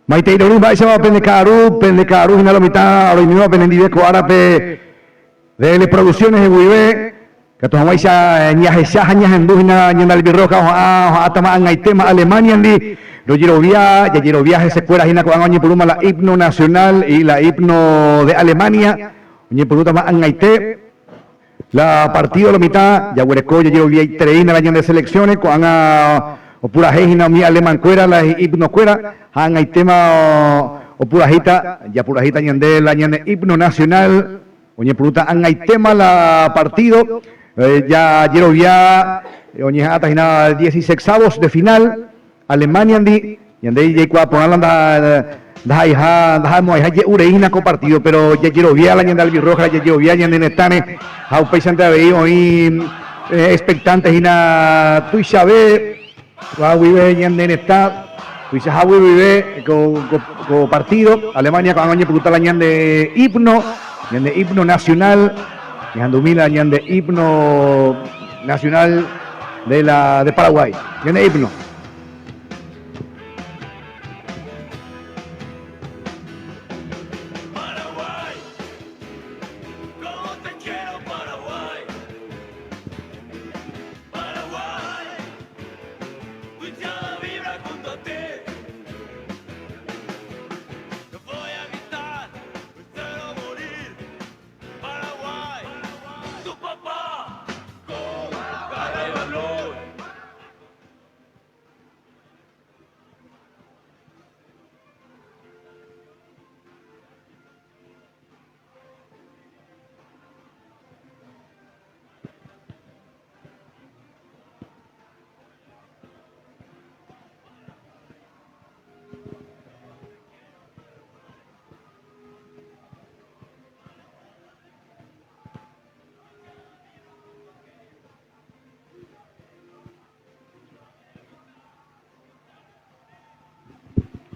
Maitei rory mba'éichapa pende ka'aru, pende ka'aru hína lo mitã roimíva penendive ko árape DL Producciones guive, katu hag̃uáicha ñahecha ha ñahendu hína ñande albirroja oha'ã oha'ãtama ag̃aitéma Alemania-ndi, rojerovia, jajerovia hesekuéra hína ko'ág̃a oñepyrũma la himno nacional y la himno de Alemania, oñepyrũtama ag̃aite la partido lo mitã, jaguereko jajeroviaiterei hína la ñande selección-re, ko'ág̃a opurahéi hína umi alemán-kuéra la himno-kuéra ha ag̃aitéma opurahéita, japurahéita ñande la ñane himno nacional. Oñepyrũta ag̃aitéma la partido, jajerovia oñeha'ãta hína dieciseisavos de final Alemania-ndi, ñande jaikuaa porã la ndaha'eiha, ndaha'emo'ãiha je'u rei hína ko partido, pero jajerovia la ñande albirroja, jajerovia ñane retãre ha upéichante avei oĩ expectante hína tuichave guive ñane retã, tuichaha guive ko partido, Alemania ko'ág̃a oñepyrũta la ñande himno, ñande himno nacional, ñahendumi la ñande himno nacional de la de Paraguay, ñande himno.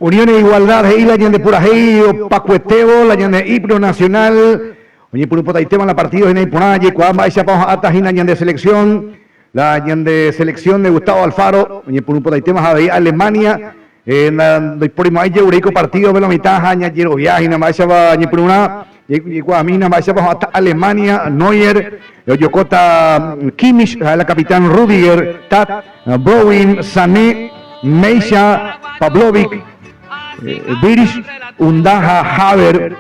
Unión e Igualdad he'i la ñande purahéi opakuetévo la ñande himno nacional oñepyrũpotaitéma la partido hína iporã jaikuaa mba'éichapa oha'ãta hína ñande selección la ñande selección de Gustavo Alfaro oñepyrũpotaitéma ha avei Alemania ndoiporimo'ãi je'urei ko partido-pe lo mitã ha ñajerovia hína mba'éichapa ñepyrũrã jaikuaami hína mba'éichapa oha'ãta Alemania Neuer ojokóta Kimmich ha'e la capitán Rüdiger Tat Browin, Sané, Meisha, Pavlovic, Birich, Unda ha Haver,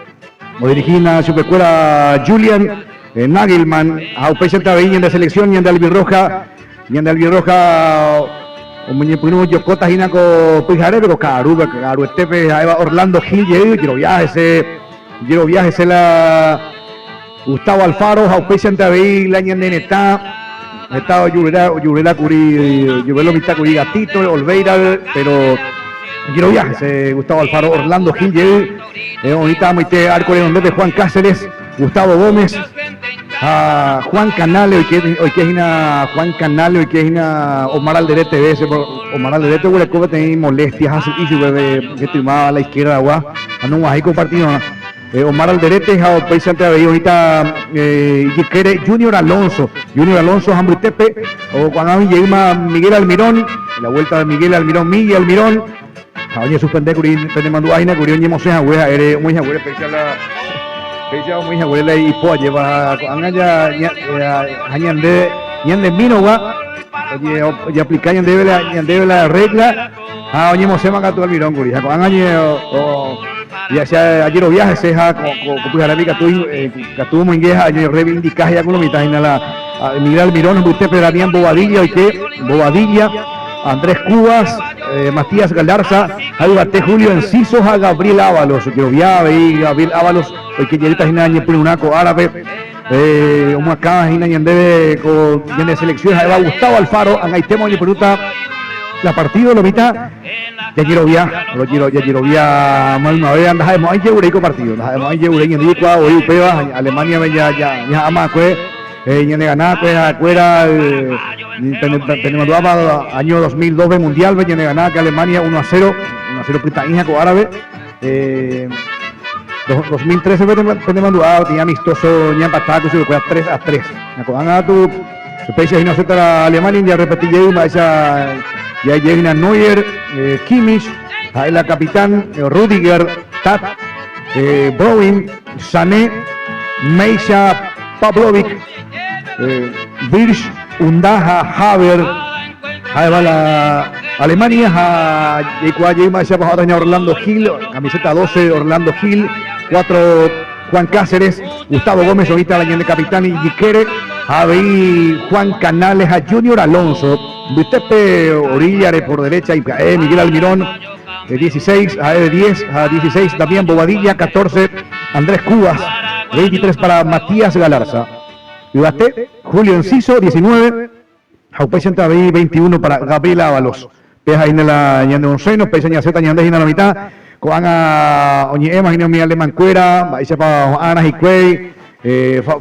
odirigína chupekuéra Julian Nagelmann ha upéichante avei ñande selección ñande albirroja, ñande albirroja omoñepyrũ ojokóta hína ko pyharépe, ko ka'arúpe, ka'aruetépe ha'éva Orlando Gil jey, jerovia hese, jerovia hese la Gustavo Alfaro ha upéichante avei la ñane retã heta ojurera ojurera kuri ojurelo mitã kuri Gatito, Olveira, pero jerovia hese Gustavo Alfaro, Orlando Gil jey, oĩta amoite arco renondépe Juan Cáceres, Gustavo Gómez ha Juan Canales oike oike hína Juan Canales oike hína Omar Alderete vece, Omar Alderete oguereko peteĩ molestia hasy'i chupe hetyma la izquierda-gua ha nog̃uahẽi ko partido-rã. Omar Alderete ha upéichante avei oĩta ijykére Junior Alonso. Junior Alonso ha mbytépe ko'ág̃a oĩ jeýma Miguel Almirón, la vuelta de Miguel Almirón, Migui Almirón. Ha oñesuspende kuri pene mandu'a hína kuri oñemosẽ hague ha'ére omoĩ haguére péicha la péicha omoĩ haguére la ipo ajépa ha ko'ág̃a ja ha ñande ñandemírõgua ojeaplika ñandéve la ñandéve la regla Ha oñemosẽma katu almirón kuri. Ha ko'ág̃a ajerovia hese ha ko pyharépe ikatu ikatu omoinge ha oñerreivindika he'i ku lo mitã hína la Miguel Almirón mbytépe Damián Bobadilla oike, Bobadilla, Andrés Cubas, Matías Galarza ha yvate Julio Enciso ha Gabriel Ávalos. Ojerovia avei Gabriel Ávalos oike jeýta hína ñepyrũrã ko árape. Omyakã hína ñandéve ko ñane selección ha'éva Gustavo Alfaro, ag̃aitéma oñepyrũta la partido lo mitã jajerovia, jajerovia maymave ndaha'emo'ãi je'urei ko partido, ndaha'emo'ãi je'urei ñande jaikuaa voi upéva Alemania-pe ñaha'ãma akue ñane gana akue ha'ekuéra penemandu'ápa año 2002-pe mundial-pe ñane gana akue Alemania 1-0, 1-0 pytã'i ha ko árape. 2013-pe penemandu'a peteĩ amistoso ñampata ku chupekuéra 3 a 3. Ha ko'ág̃a katu upéicha hína osẽta Alemania jarrepeti jey mba'éicha ja'e jey hína Neuer, Kimmich. Ha'e la capitán Rudiger, Tat, Browin, Sané, Meisha, Pavlovic, Birch, Unda ha Haver. Ha'éva la Alemania ha jaikuaa jey mba'éichapa ho'áta ña Orlando Gil, camiseta 12 Orlando Gil, 4 Juan Cáceres, Gustavo Gómez oĩta la ñande capitán ijykére ha avei Juan Canales ha Junior Alonso. Mbytépe oríllare por derecha ipya'e Miguel Almirón, 16, ha'e de 10 a 16 Damián Bobadilla, 14 Andrés Cubas, 23 para Matías Galarza. Yvate, Julio Enciso, 19, ha upéichante avei 21 para Gabriel Ábalos. Péa ha'e hína la ñande onceno, péicha ñasẽta ñande hína la mitã. Ko'ág̃a oñe'ẽma hína umi alemankuéra, mba'éichapa oha'ãrã hikuái.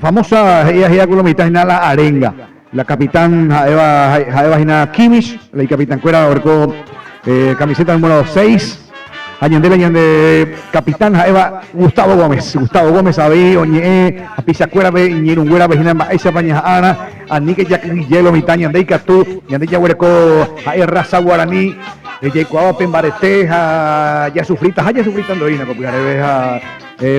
Famosa he'íva hína ku lo mitã hína la arenga. La capitán ha'éva ha'éva hína Kimmich, la icapitánkuéra oreko camiseta número 6. Ha ñande la ñande capitán ha'éva Gustavo Gómez. Gustavo Gómez avei oñe'ẽ hapichakuérape, iñirũnguérape hína mba'éichapa ñaha'ãrã, aníke jakyhyje lo mitã ñande ikatu, ñande jaguereko ha'e raza guarani jaikuaáva pe mbarete ha jasufrita ha jasufrita ndoína ko pyhareve ha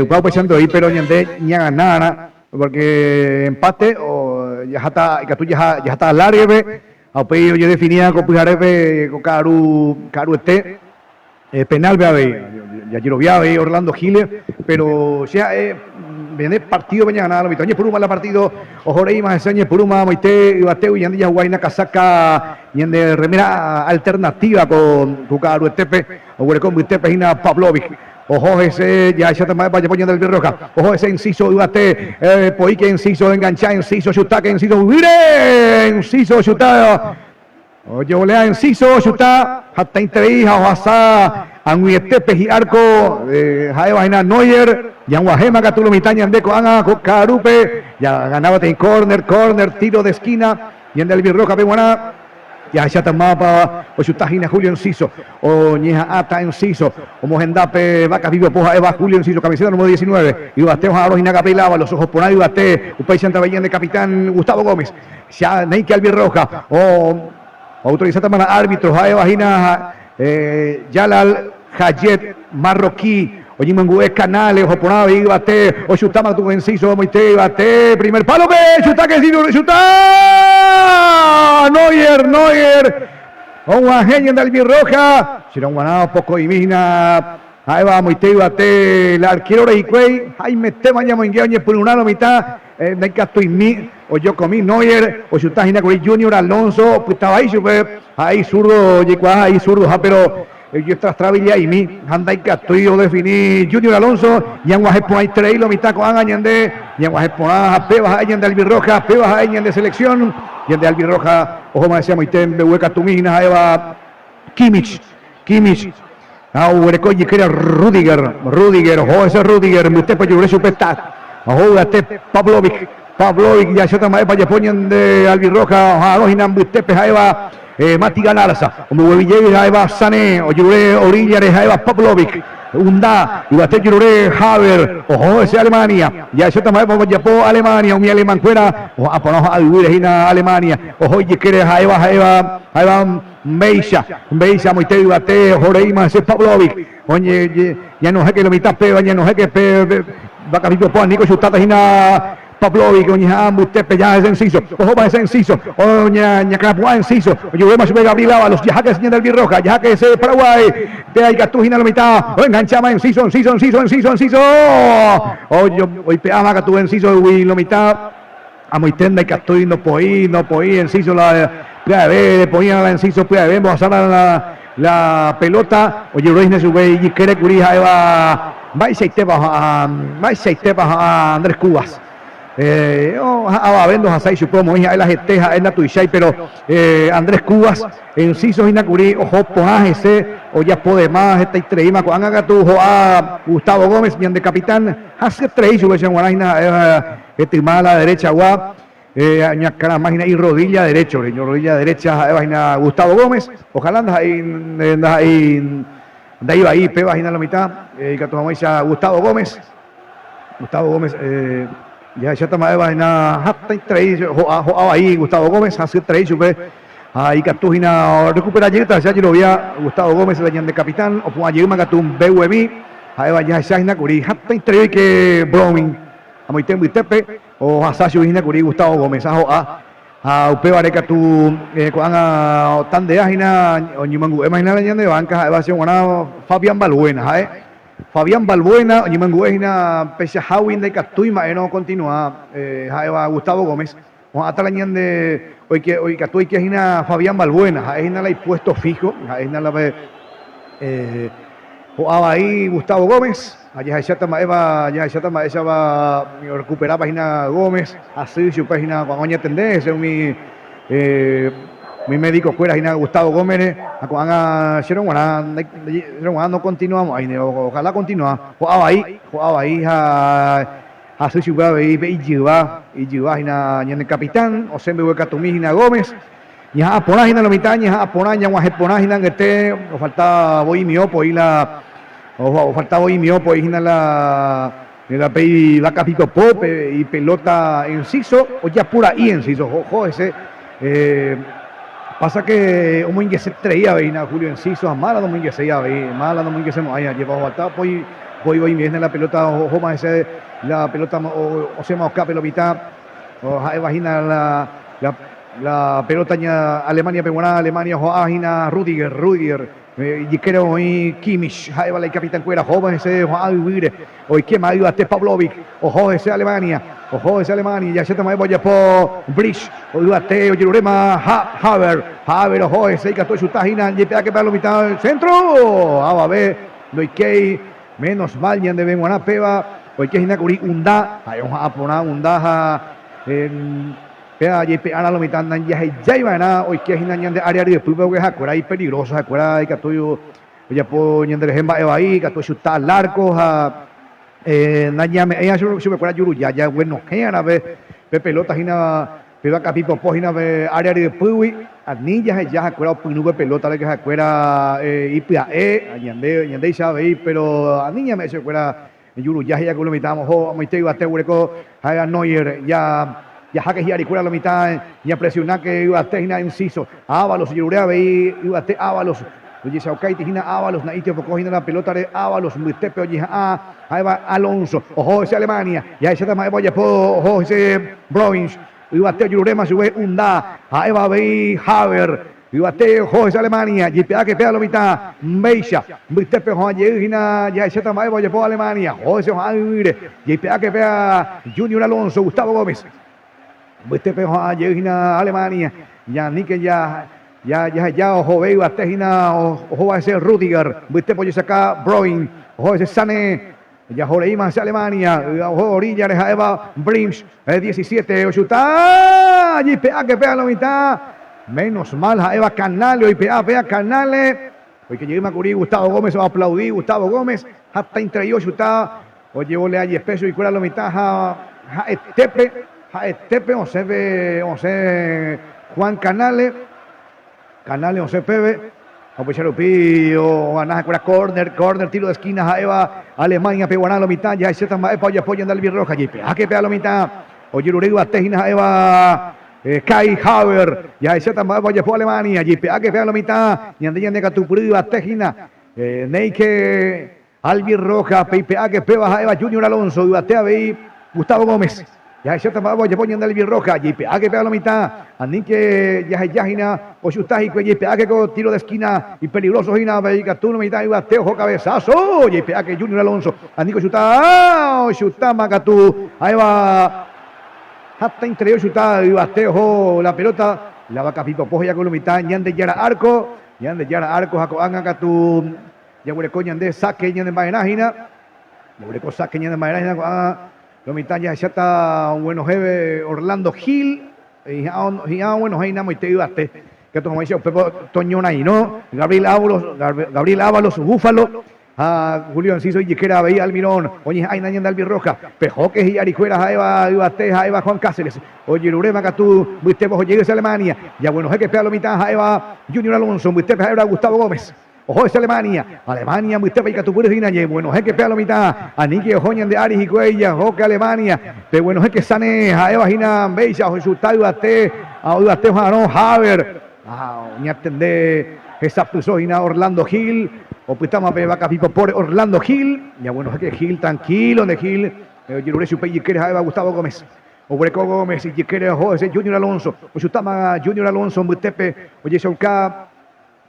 upéva upéicha ndoi pero ñande ñaganárã porque empate o jaháta ikatu jaha jaháta alargue-pe ha upéi ojedefinia ko pyharépe ko ka'aru ka'aruete penal-pe avei jajerovia avei Orlando Giles pero che ha'e ñande partido-pe ñagana lo mitã oñepyrũma la partido oho reíma hese oñepyrũma amoite yvatégui ñande jahuguáina casaca ñande remera alternativa ko ka'aruetépe oguereko mbytépe hína Pavlovic. Oho hese, jahecháta mba'épa ojapo ñande Albirroja. Oho hese Enciso yvate, poíke Enciso, engancha Enciso, chutáke Enciso, yvýre Enciso, chuta. Ojevolea Enciso, chuta, hatãiterei ha ohasa ag̃uietépe hi'árko, ha'éva hína Neuer. Ñag̃uahẽma katu lo mitã ñande ko'ág̃a ko ka'arúpe, jaganáva peteĩ kórner, kórner, tiro de esquina ñande Albirrojape g̃uarã. Jahecháta mávapa ochuta hína Julio Enciso, oñeha'ãta Enciso, omohenda pe Vacas Vivo po ha'éva Julio Enciso, camiseta número 19, yvate oha'arõ hína Gabriel Ávalos, oho porã yvate, upéichante avei ñande capitán Gustavo Gómez, cha néike Albirroja, oautorisátama la árbitro ha'éva hína Jalal Hayet, marroquí, oñemongu'e Canales, oho porã avei yvate, ochutáma katu Enciso, omoite yvate, primer palo-pe, chutáke Enciso, chuta! Neuer, Neuer, og̃uahẽ ñande albirroja, che rog̃uarã opoko'imi hína, ha'éva amoite yvate, la arquero reikuéi, haimetéma ñamoinge oñepyrũrã lo mitã, Ndaikatuimi ojokomi Neuer, ochuta hína kuri Junior Alonso, opyta vai chupe, ha'e izurdo ojeikuaa ha'e izurdoha péro ojetrastravillaimi ha ndaikatúi odefini Junior Alonso, ñag̃uahẽ porãiterei lo mitã ko'ág̃a ñande ñag̃uahẽ porã ha péva ha'e ñande albirroja, péva ha'e ñande selección, ñande albirroja ohóma hese amoite mbegue katumi hína ha'éva Kimmich, Kimmich ha oguereko ijykére Rudiger, Rudiger oho hese Rudiger mbytépe ojerure chupe Tat, oho yvate Pavlovic, Pavlovic jahecháta mba'épa ojapo ñande albirroja oha'arõ hína mbytépe ha'éva Mati Galarza, omboguevi jey ha'éva Sané, ojerure oríllare ha'éva Pavlovic, Unda, yvate ojerure Haver, oho hese Alemania, jahecháta mba'épa ojapo Alemania, umi alemankuéra oha'ã porã oha'ã yvýre hína Alemania, oho ijykére ha'éva ha'éva ha'éva Mbéicha, mbéicha amoite yvate oho reíma hese Pavlovic, oñe ñanohẽke lo mitã péva, ñanohẽke pe vakapipopo aníko chutáta hína Pavlovic oñeha'ã mbytépe ja hese Enciso, ohóva hese Enciso, oñakãrapu'ã Enciso, ojeruréma chupe Gabriel Ávalos, jaháke hese ñande Albirroja, jaháke hese Paraguay, péa ikatu hína lo mitã, oengancháma Enciso, Enciso, Enciso, Enciso, Enciso, oipe'áma katu Enciso-gui lo mitã. Amoite ndaikatúi ndopo'i, ndopo'i Enciso la pya'eve, repo'íva la Enciso pya'eve mbohasára la la pelota, ojerure hína chupe ijykére kuri ha'éva mba'eichaitépa oha'ã, mba'eichaitépa oha'ã Andrés Cubas. Avave ndohasái chupe omoĩ ha'e la hete, ha'e ndatuichái, péro Andrés Cubas Enciso hína kuri oho porã hese, ojapo dema hetaitereíma ko'ág̃a katu ho'a Gustavo Gómez ñande capitán, hasyeterei chupe che g̃uarã hína ha'éva Hetyma la derechagua, ñakarama hína irrodilla deréchore, irrodilla derecha ha'éva hína Gustavo Gómez, ojalá ndaha'éi ndaha'éi ndaivai péva hína lo mitã, ikatu hag̃uáicha Gustavo Gómez, Gustavo Gómez jahecháta mba'éva hína hatãiterei ho'a ho'a vai Gustavo Gómez, hasyeterei chupe. Ha ikatu hína orekupera jeýta che ajerovia Gustavo Gómez la ñande capitán, opu'ã jeýma katu mbeguemi, ha'éva jahecha hína kuri hatãiterei oike Browning amoite mbytépe ohasa chugui hína kuri Gustavo Gómez ha ho'a ha upévare katu ko'ág̃a otandea hína oñemongu'éma hína la ñande banca ha'éva che g̃uarã Fabián Balbuena ha'e Fabián Balbuena oñemongu'e hína pechahágui ndaikatúi mba'érõ okontinua ha'éva Gustavo Gómez. Oha'ãta la ñande oike oikatu oike hína Fabián Balbuena, ha'e hína la ipuesto fijo, ha'e hína la pe ho'a vai Gustavo Gómez, ha jahecháta mba'épa jahecháta mba'éichapa orekuperápa hína Gómez, hasy chupe hína ko'ág̃a oñatende hese umi umi médico kuéra hína Gustavo Gómez-re, ha ko'ág̃a chérõ g̃uarã chérõ g̃uarã nokontinuamo'ãi, ojalá okontinua, ho'a vai, ho'a vai ha Hasy chupe avei pe ijyva, ijyva hína ñane capitán, osẽ mbeguekatumi hína Gómez. Ñaha'ã porã hína lo mitã, ñaha'ã porã, ñaguahẽ porã hína angete, ofalta voi miopo oĩ la, ofalta voi miopo oĩ hína la, la pe ivaca pipopo, pe ipelota Enciso, ojapura'i Enciso, oho hese. Pasa que omoingeseterei avei hína Julio Enciso ha mála nomoingeséi avei, mála nomoingesemo'ãi ajépa ofalta poi. Voi voi viene la pelota ohóma hese la pelota osẽma okápe lo mitã ha'éva hína la la pelota ña Alemania-pe g̃uarã, Alemania oho'a hína Rüdiger, Rüdiger ijykére oĩ Kimmich ha'éva la ikapitankuéra ohóva hese oho'a yvýre oikéma yvate Pavlovic oho hese Alemania, oho hese Alemania jahecháta mba'épa ojapo Bridge yvate ojeruréma Haver, Haver oho hese ikatu ochuta hína jepe'ákepa lo mitã centro avave Ndoikéi, menos mal ñandéve g̃uarã péva oike hína kuri unda, ha'e oha'ã porã unda ha péva jaipe'árã lo mitã ndajahejái va'erã oike hína ñande área ryepýpe porque ha'ekuéra ipeligroso, ha'ekuéra ikatu ojapo ñanderehe mba'e vai, ikatu ochuta al arco ha nañame'ẽiva chupekuéra juruja, jaguenohẽ'arã pe pelota hína Péva kapipopo hína pe área ryepýgui, ani jaheja ha'ekuéra opyrũ pe pelótare ke ha'ekuéra ipya'e, ñande ñandéicha avei, péro ani ñame'ẽ chupekuéra juruja he'i lo mitã oho amoite yvate oguereko ha'éva Neuer, ja jaháke hi'arikuéra lo mitã ñapresionáke yvate hína Enciso, Ávalos ojerure avei yvate Ávalos, ojechaukáiti hína Ávalos na'íti opoko hína la pelótare Ávalos mbytépe ojeha'ã ha'éva Alonso, oho hese Alemania, jahecháta mba'épa ojapo oho hese Broins, yvate ojeruréma chupe Unda, ha'éva avei Haver, yvate oho hese Alemania, jepe'áke péva lo mitã, mbéicha, mbytépe oha'ã jey hína jahecháta mba'épa ojapo Alemania, oho hese oha'ã yvýre, jeipe'áke péva Junior Alonso, Gustavo Gómez, mbytépe oha'ã jey hína Alemania, ñaníke ja jaheja ohove yvate hína ohóva hese Rüdiger, mbytépe ojesaka Broin, oho hese Sané, Jahoreíma hese Alemania, oho oríllare ha'éva Brims, 17 ochuta, jeipe'áke péa lo mitã, menos mal ha'éva Canale oipe'a péa Canale, oike jeýma kuri Gustavo Gómez oaplaudi Gustavo Gómez, hatãiterei ochuta, ojevolea jepe chuguikuéra lo mitã ha ha'etépe, ha'etépe osẽ pe osẽ Juan Canale. Canales osẽ peve, ha upéicha rupi ogana ha'ekuéra córner, córner, tiro de esquina ha'éva Alemania peguarã lo mitã, jahecháta mba'épa ojapo ñande albirroja, jeipe'áke pe a lo mitã, ojerure yvate hína ha'éva Kai Haver, jahecháta mba'épa ojapo Alemania, jeipe'áke pe a lo mitã, ñande ñandekatupyry yvate hína, néike Albirroja, peipe'áke péva ha'éva Junior Alonso, yvate avei Gustavo Gómez. Jahecháta mba'épa ojapo ñande Albirroja, jeipe'áke péva lo mitã, aníke jaheja hína ochuta hikuái, jeipe'áke ko tiro de esquina ipeligroso hína avei ikatu lo mitã yvate oho cabezazo, jeipe'áke Junior Alonso, aníke ochuta, ochutáma katu ha'éva hatãiterei ochuta yvate oho la pelota, la vakapipopo he'i ko lo mitã Ñandejára arco, Ñandejára arco ha ko'ág̃a katu Jaguereko ñande sáke ñane mba'erã hína. Jaguereko sáke ñane mba'erã hína ko'ág̃a lo mitã jahecháta oguenohẽve Orlando Gil, hi'ã oguenohẽ hína amoite yvate. Ikatu hag̃uáicha upépe toñorairõ Gabriel Ávalos, Gabriel Ávalos, Búfalo, ha Julio Enciso ijykére avei Almirón, oñeha'ã hína ñande Albirroja. Pehóke hi'arikuéra ha'éva yvate ha'éva Juan Cáceres. Ojeruréma katu mbytépe oho jey Alemania. Jaguenohẽke pe a lo mitã ha'éva Junior Alonso, mbytépe ha'éva Gustavo Gómez. Oho hese Alemania. Alemania mbytépe ikatupyry hína ñeguenohẽke pe a lo mitã. Aníke oho ñande ári hikuái jahóke Alemania. Peguenohẽke Sané ha'éva hína mbéicha ochuta yvate, yvate oha'arõ Haver. Ha oñatende hesapyso hína Orlando Gil, opytáma pe vakapi popóre Orlando Gil, ya bueno que Gil tranquilo de Gil, ojerure chupe ijykére ha'éva Gustavo Gómez. Oguereko Gómez ijykére oho hese Junior Alonso, ochutáma Junior Alonso mbytépe ojechauka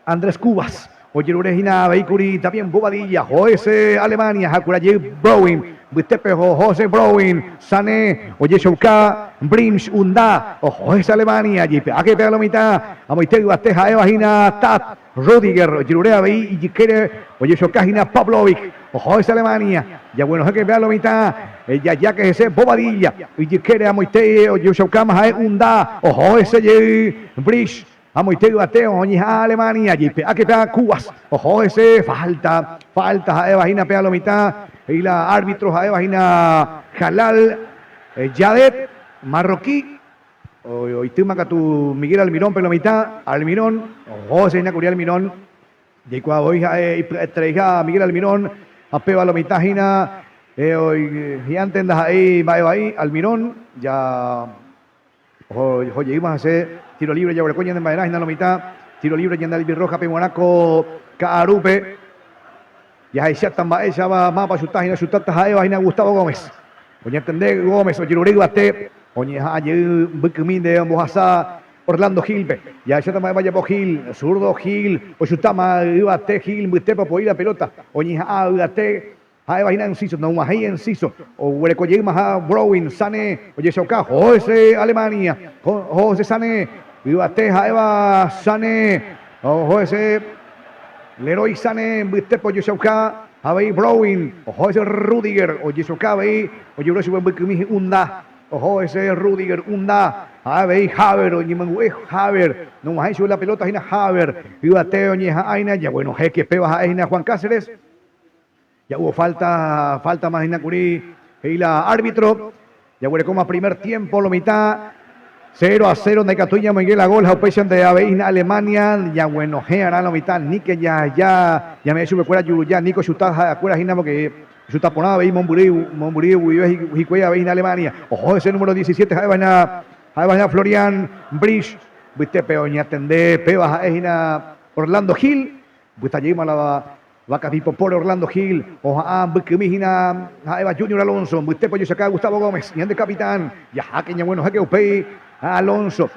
Andrés Cubas, ojerure hína avei kuri Damián Bobadilla, oho hese Alemania ha kurajey Browin, mbytépe oho hese Browin, Sané ojechauka Brims Unda, oho hese Alemania, jeipe'áke pe lo mitã, amoite yvate ha'éva hína Tat, Rudiger ojerure avei ijykére ojechauka hína Pavlovic, oho hese Alemania, jaguenohẽke pe lo mitã, jajáke hese Bobadilla, ijykére amoite ojechaukáma ha'e Unda, oho hese jey Bridge, amoite yvate oñeha'ã Alemania, jeipe'áke pe Cubas, oho hese falta, falta ha'éva hína pe lo mitã, he'i la árbitro ha'éva hína Jalal Yadet, marroquí, oitýma katu Miguel Almirón pe lo mitã, Almirón, oho hese hína kuri Almirón, jaikuaa voi ha'e ipya'etereiha Miguel Almirón, ha péva lo mitã hína, hi'ánte ndaha'éi mba'e vai, Almirón, ja oho jeýma hese, tiro libre jaguereko ñane mba'erã hína lo mitã, tiro libre ñande albirroja peguarã ko ka'arúpe, jahecháta mba'éichapa mápa chuta hína chutáta ha'éva hína Gustavo Gómez. Oñatende Gómez ojerure yvate, oñeha'ã jey mbykymi nde ombohasa Orlando Gil-pe. Jahecháta mba'épa ojapo Gil, zurdo Gil, ochutáma yvate Gil mbytépe opoi la pelota, oñeha'ã yvate ha'éva hína Enciso, nog̃uahẽi Enciso, oguereko jeýmaha Browin, Sané ojechauka Jose Alemania, Jose Sané, yvate ha'éva Sané, Jose Leroy Sané mbytépe ojechauka avei Browin, oho hese Rudiger, ojechauka avei ojerure chupe mbykymi hi'unda, oho hese Rudiger unda, ha avei Haver, oñemongu'e Haver, nog̃uahẽi chupe la pelota hína Haver, yvate oñeha'ãina, jaguenohẽke péva ha'e hína Juan Cáceres, ya hubo falta, falta más hína kuri, he'i la árbitro, jaguerekóma primer tiempo lo mitã, 0-0 ndaikatúi ñamoinge la gol ha upéichante avei hína Alemania jaguenohẽ'arã lo mitã níke jaheja ñame'ẽ chupekuéra juruja Nico chuta ha'ekuéra hína porque chuta porã avei mombyry mombyry guive hikuái avei hína Alemania oho hese número 17 ha'éva hína ha'éva hína Florian Bridge mbytépe oñatende péva ha'e hína Orlando Gil mbyta jeýma la Vakapi popóre Orlando Gil, oha'ã mbykymi hína ha'éva Junior Alonso, mbytépe ojechaka Gustavo Gómez, ñande capitán, jaháke ñaguenohẽke upéi Alonso,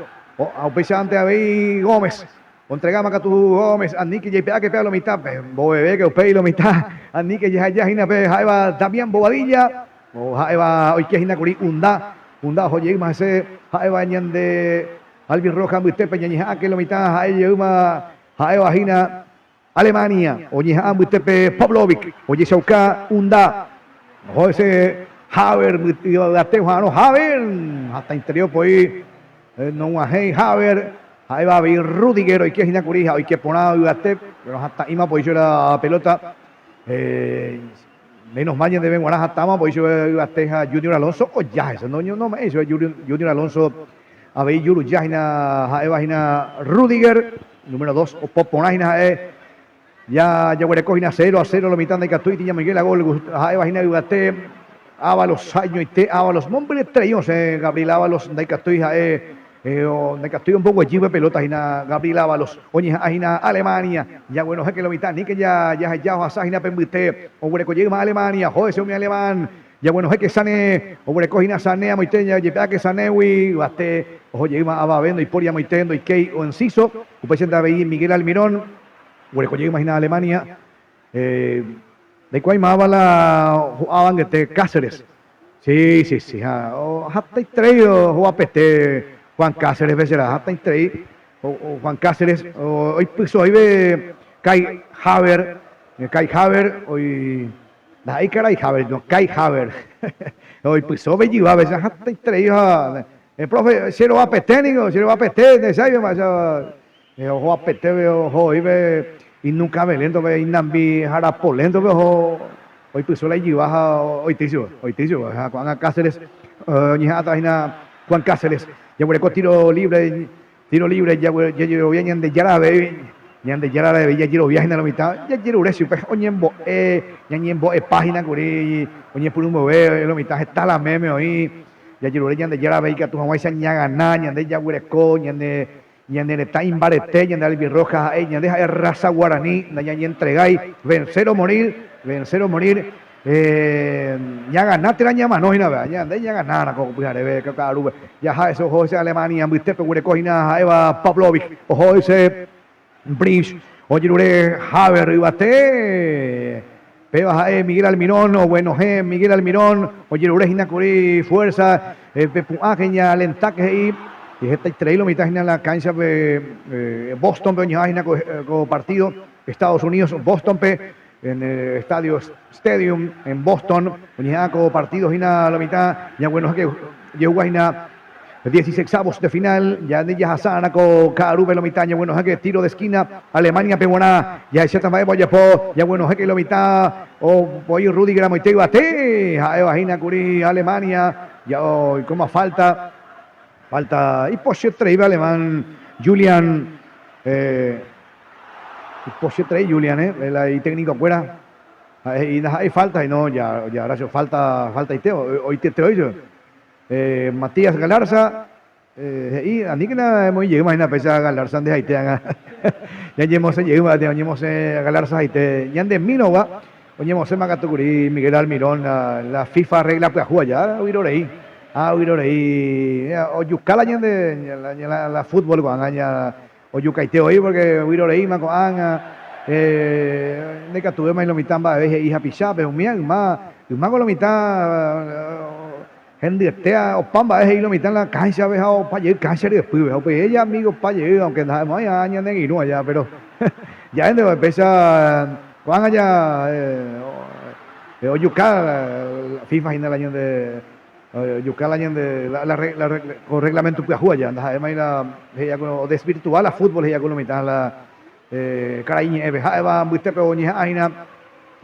upéichante avei Gómez, ontregáma katu Gómez, aníke jaipe'áke pe a lo mitãpe, mbovevéke upéi lo mitã, aníke jaheja hína pe ha'éva Damián Bobadilla, ha'éva oike hína kuri Unda, Unda oho jeýma hese, ha'éva ñande Albirroja mbytépe ñañeha'ãke lo mitã ha'e jeýma ha'éva hína Alemania oñeha'ã mbytépe Pavlovic ojechauka Unda oho hese Haver yvate oha'arõ Haver hatãiterei opoi nog̃uahẽi Haver ha'éva avei Rudiger oike hína kuri ha oike porã yvate péro hatã'íma opoi chupe la pelota menos mal ñandéve g̃uarã hatãma opoi chupe yvate ha Junior Alonso oja hese nome'ẽi chupe Junior Alonso avei juruja hína ha'éva hína Rudiger. Número 2, opo porã hína ha'e ja jaguereko hína 0-0 lo mitã ndaikatúiti ñamoinge la gol ha'éva hína yvate Ávalos ha'eñoite Ávalos mombyryterei osẽ Gabriel Ávalos ndaikatúi ha'e ndaikatúi omboguejy pe pelota hína Gabriel Ávalos oñeha'ã hína Alemania jaguenohẽke lo mitã aníke jaheja ohasa hína pe mbyte oguereko jeýma Alemania oho hese umi alemán Jaguenohẽke Sané, oguereko hína Sané amoite jajepe'áke Sanégui, yvate oho jeýma avave ndoipóri amoite ndoikéi Enciso, upéichante avei Miguel Almirón, oguereko jeýma hína Alemania, ndaikuaái máva la ho'áva angete Cáceres. Sí, sí, sí, ha hatãiterei ho'apete Juan Cáceres-pe será, hatãiterei Juan Cáceres oipysoive Kai Haver, Kai Haver oi Ndaha'éi karai Haver, no, Kai Haver. Oipyso pe ijyva pe hatãiterei ha profe, che rovapete ningo, che rovapete, ndecháive mba'éicha ohovapete pe oho oĩ pe inunca pe inambi harapo léntope oho oipyso la ijyva ha oity chupe, oity chupe. Ha ko'ág̃a Cáceres oñeha'ãta hína Juan Cáceres jaguereko tiro libre. Tiro libre jajerovia Ñandejára avei, Ñandejára avei jajerovia hína lo mitã, jajerure chupe oñembo'e, ñañembo'epa hína kuri oñepyrũ mboyve lo mitã heta la meme oĩ, jajerure Ñandejára avei ikatu hag̃uáicha ñagana, ñande jaguereko, ñane. Ñane retã imbarete, ñande albirroja ha'e, ñande ha'e raza guarani, nañañentregái, vencer o morir, vencer o morir, ñagana térã ñamano hína pe, ñande ñaganárã ko pyhareve ko ka'arúpe. Jaha hese oho hese Alemania mbytépe oguereko hína ha'éva Pavlovic, oho hese Bridge, ojerure Haber yvate, péva ha'e Miguel Almirón, oguenohẽ Miguel Almirón, ojerure hína kuri fuerza, pe pu'ã ñaalentáke he'i, hetaiterei lo mitã hína la cancha-pe Boston-pe oñeha'ã hína ko partido, Estados Unidos Boston-pe, en el estadio Stadium en Boston, oñeha'ã ko partido hína lo mitã, ñaguenohẽ ke jehugua hína Dieciseisavos de final, ñande jahasa'arã ko ka'arúpe lo mitã ñaguenohẽke tiro de esquina Alemania-pe g̃uarã, jahecháta mba'épa ojapo ñaguenohẽke lo mitã opoi Rüdiger amoite yvate, ha'éva hína kuri Alemania, ja oikóma falta, falta ipochyetereíva alemán Julian, ipochyeterei Julian, la itécnico-kuéra, ha'e he'i ndaha'éi falta, sino ja, ja falta, faltaite oityete oicho. Matías Galarza he'i, Aníkena emoĩ jeýma hína péicha Galarza nde haite ág̃a. Ñañemosẽ jeýma térã oñemosẽ Galarza haite. Ñandemírõgua oñemosẽma katu kuri Miguel Almirón la FIFA regla pyahu aja oirorei. Ha oirorei ojuka la ñande la fútbol ko'ág̃a ojukaite voi porque oiroreíma ko'ág̃a ndaikatuvéma lo mitã mba'eve he'i hapichápe umíva yma ymáko lo mitã Hendyetéva opa mba'e he'i lo mitã la kánchape ha opa jey káncha ryepýpe. Ha upéi ella amigo opa jey, aunque ndaha'emo'ãi ha ñane angirũ aja, pero ja'énte va'ekue péicha ko'ág̃a ja ojuka la FIFA hína la ñande ojuka la ñande la la ko reglamento pyahu aja, ndaha'émai la he'iva ko odesvirtua la fútbol he'iva ko lo mitã la Karai ñe'ẽve ha'éva mbytépe oñeha'ã hína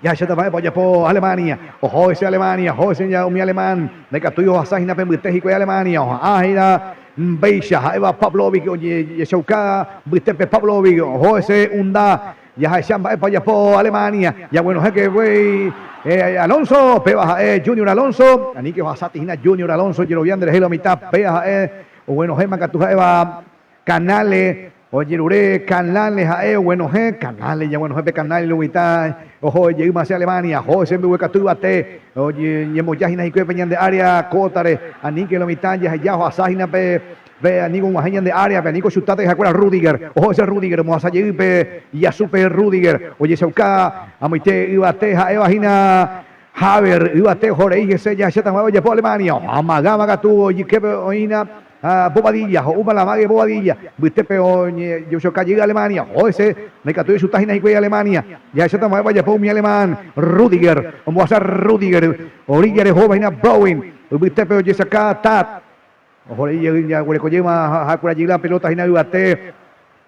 jahecháta mba'épa ojapo Alemania. Oho hese Alemania, oho hese umi alemán ndaikatúi ohasa hína pe mbyte hikuái Alemania, oha'ã hína mbéicha ha'éva Pavlovic ojechauka mbytépe Pavlovic, oho hese Unda jahecha mba'épa ojapo Alemania, jaguenohẽke guéi Alonso, péva ha'e Junior Alonso, aníke ohasáti hína Junior Alonso jerovia nderehe lo mitã, péva ha'e oguenohẽma katu ha'éva Canales, ojerure Canales ha'e oguenohẽ Canales, ñaguenohẽ pe Canales loguita oho jeýma che Alemania, oho che mbeguekatu yvate, oñemboja hína hikuái pe ñande área kótare, aníke lo mitã jaheja ohasa hína pe pe aníko og̃uahẽ ñande áreape, aníko chutáta ha'ekuéra Rüdiger, oho che Rüdiger omohasa jey pe Iyasúpe Rüdiger, ojechauka amoite yvate ha'éva hína Haver, yvate oho rei hese jahecháta mba'e ojapo Alemania, omagáma katu ojyképe oĩ hína Ha Bobadilla, ho'úma la mague Bobadilla, mbytépe oñejochoka jey Alemania, oho hese, ndaikatúi ochuta hína hikuái Alemania. Jahecháta mba'épa ojapo umi alemán, Rüdiger, ombohasa Rüdiger, oríllare ohóva hína Browin, mbytépe ojesaka Tat, oho rei jey jaguereko jeýma ha'ekuéra jey la pelota hína yvate,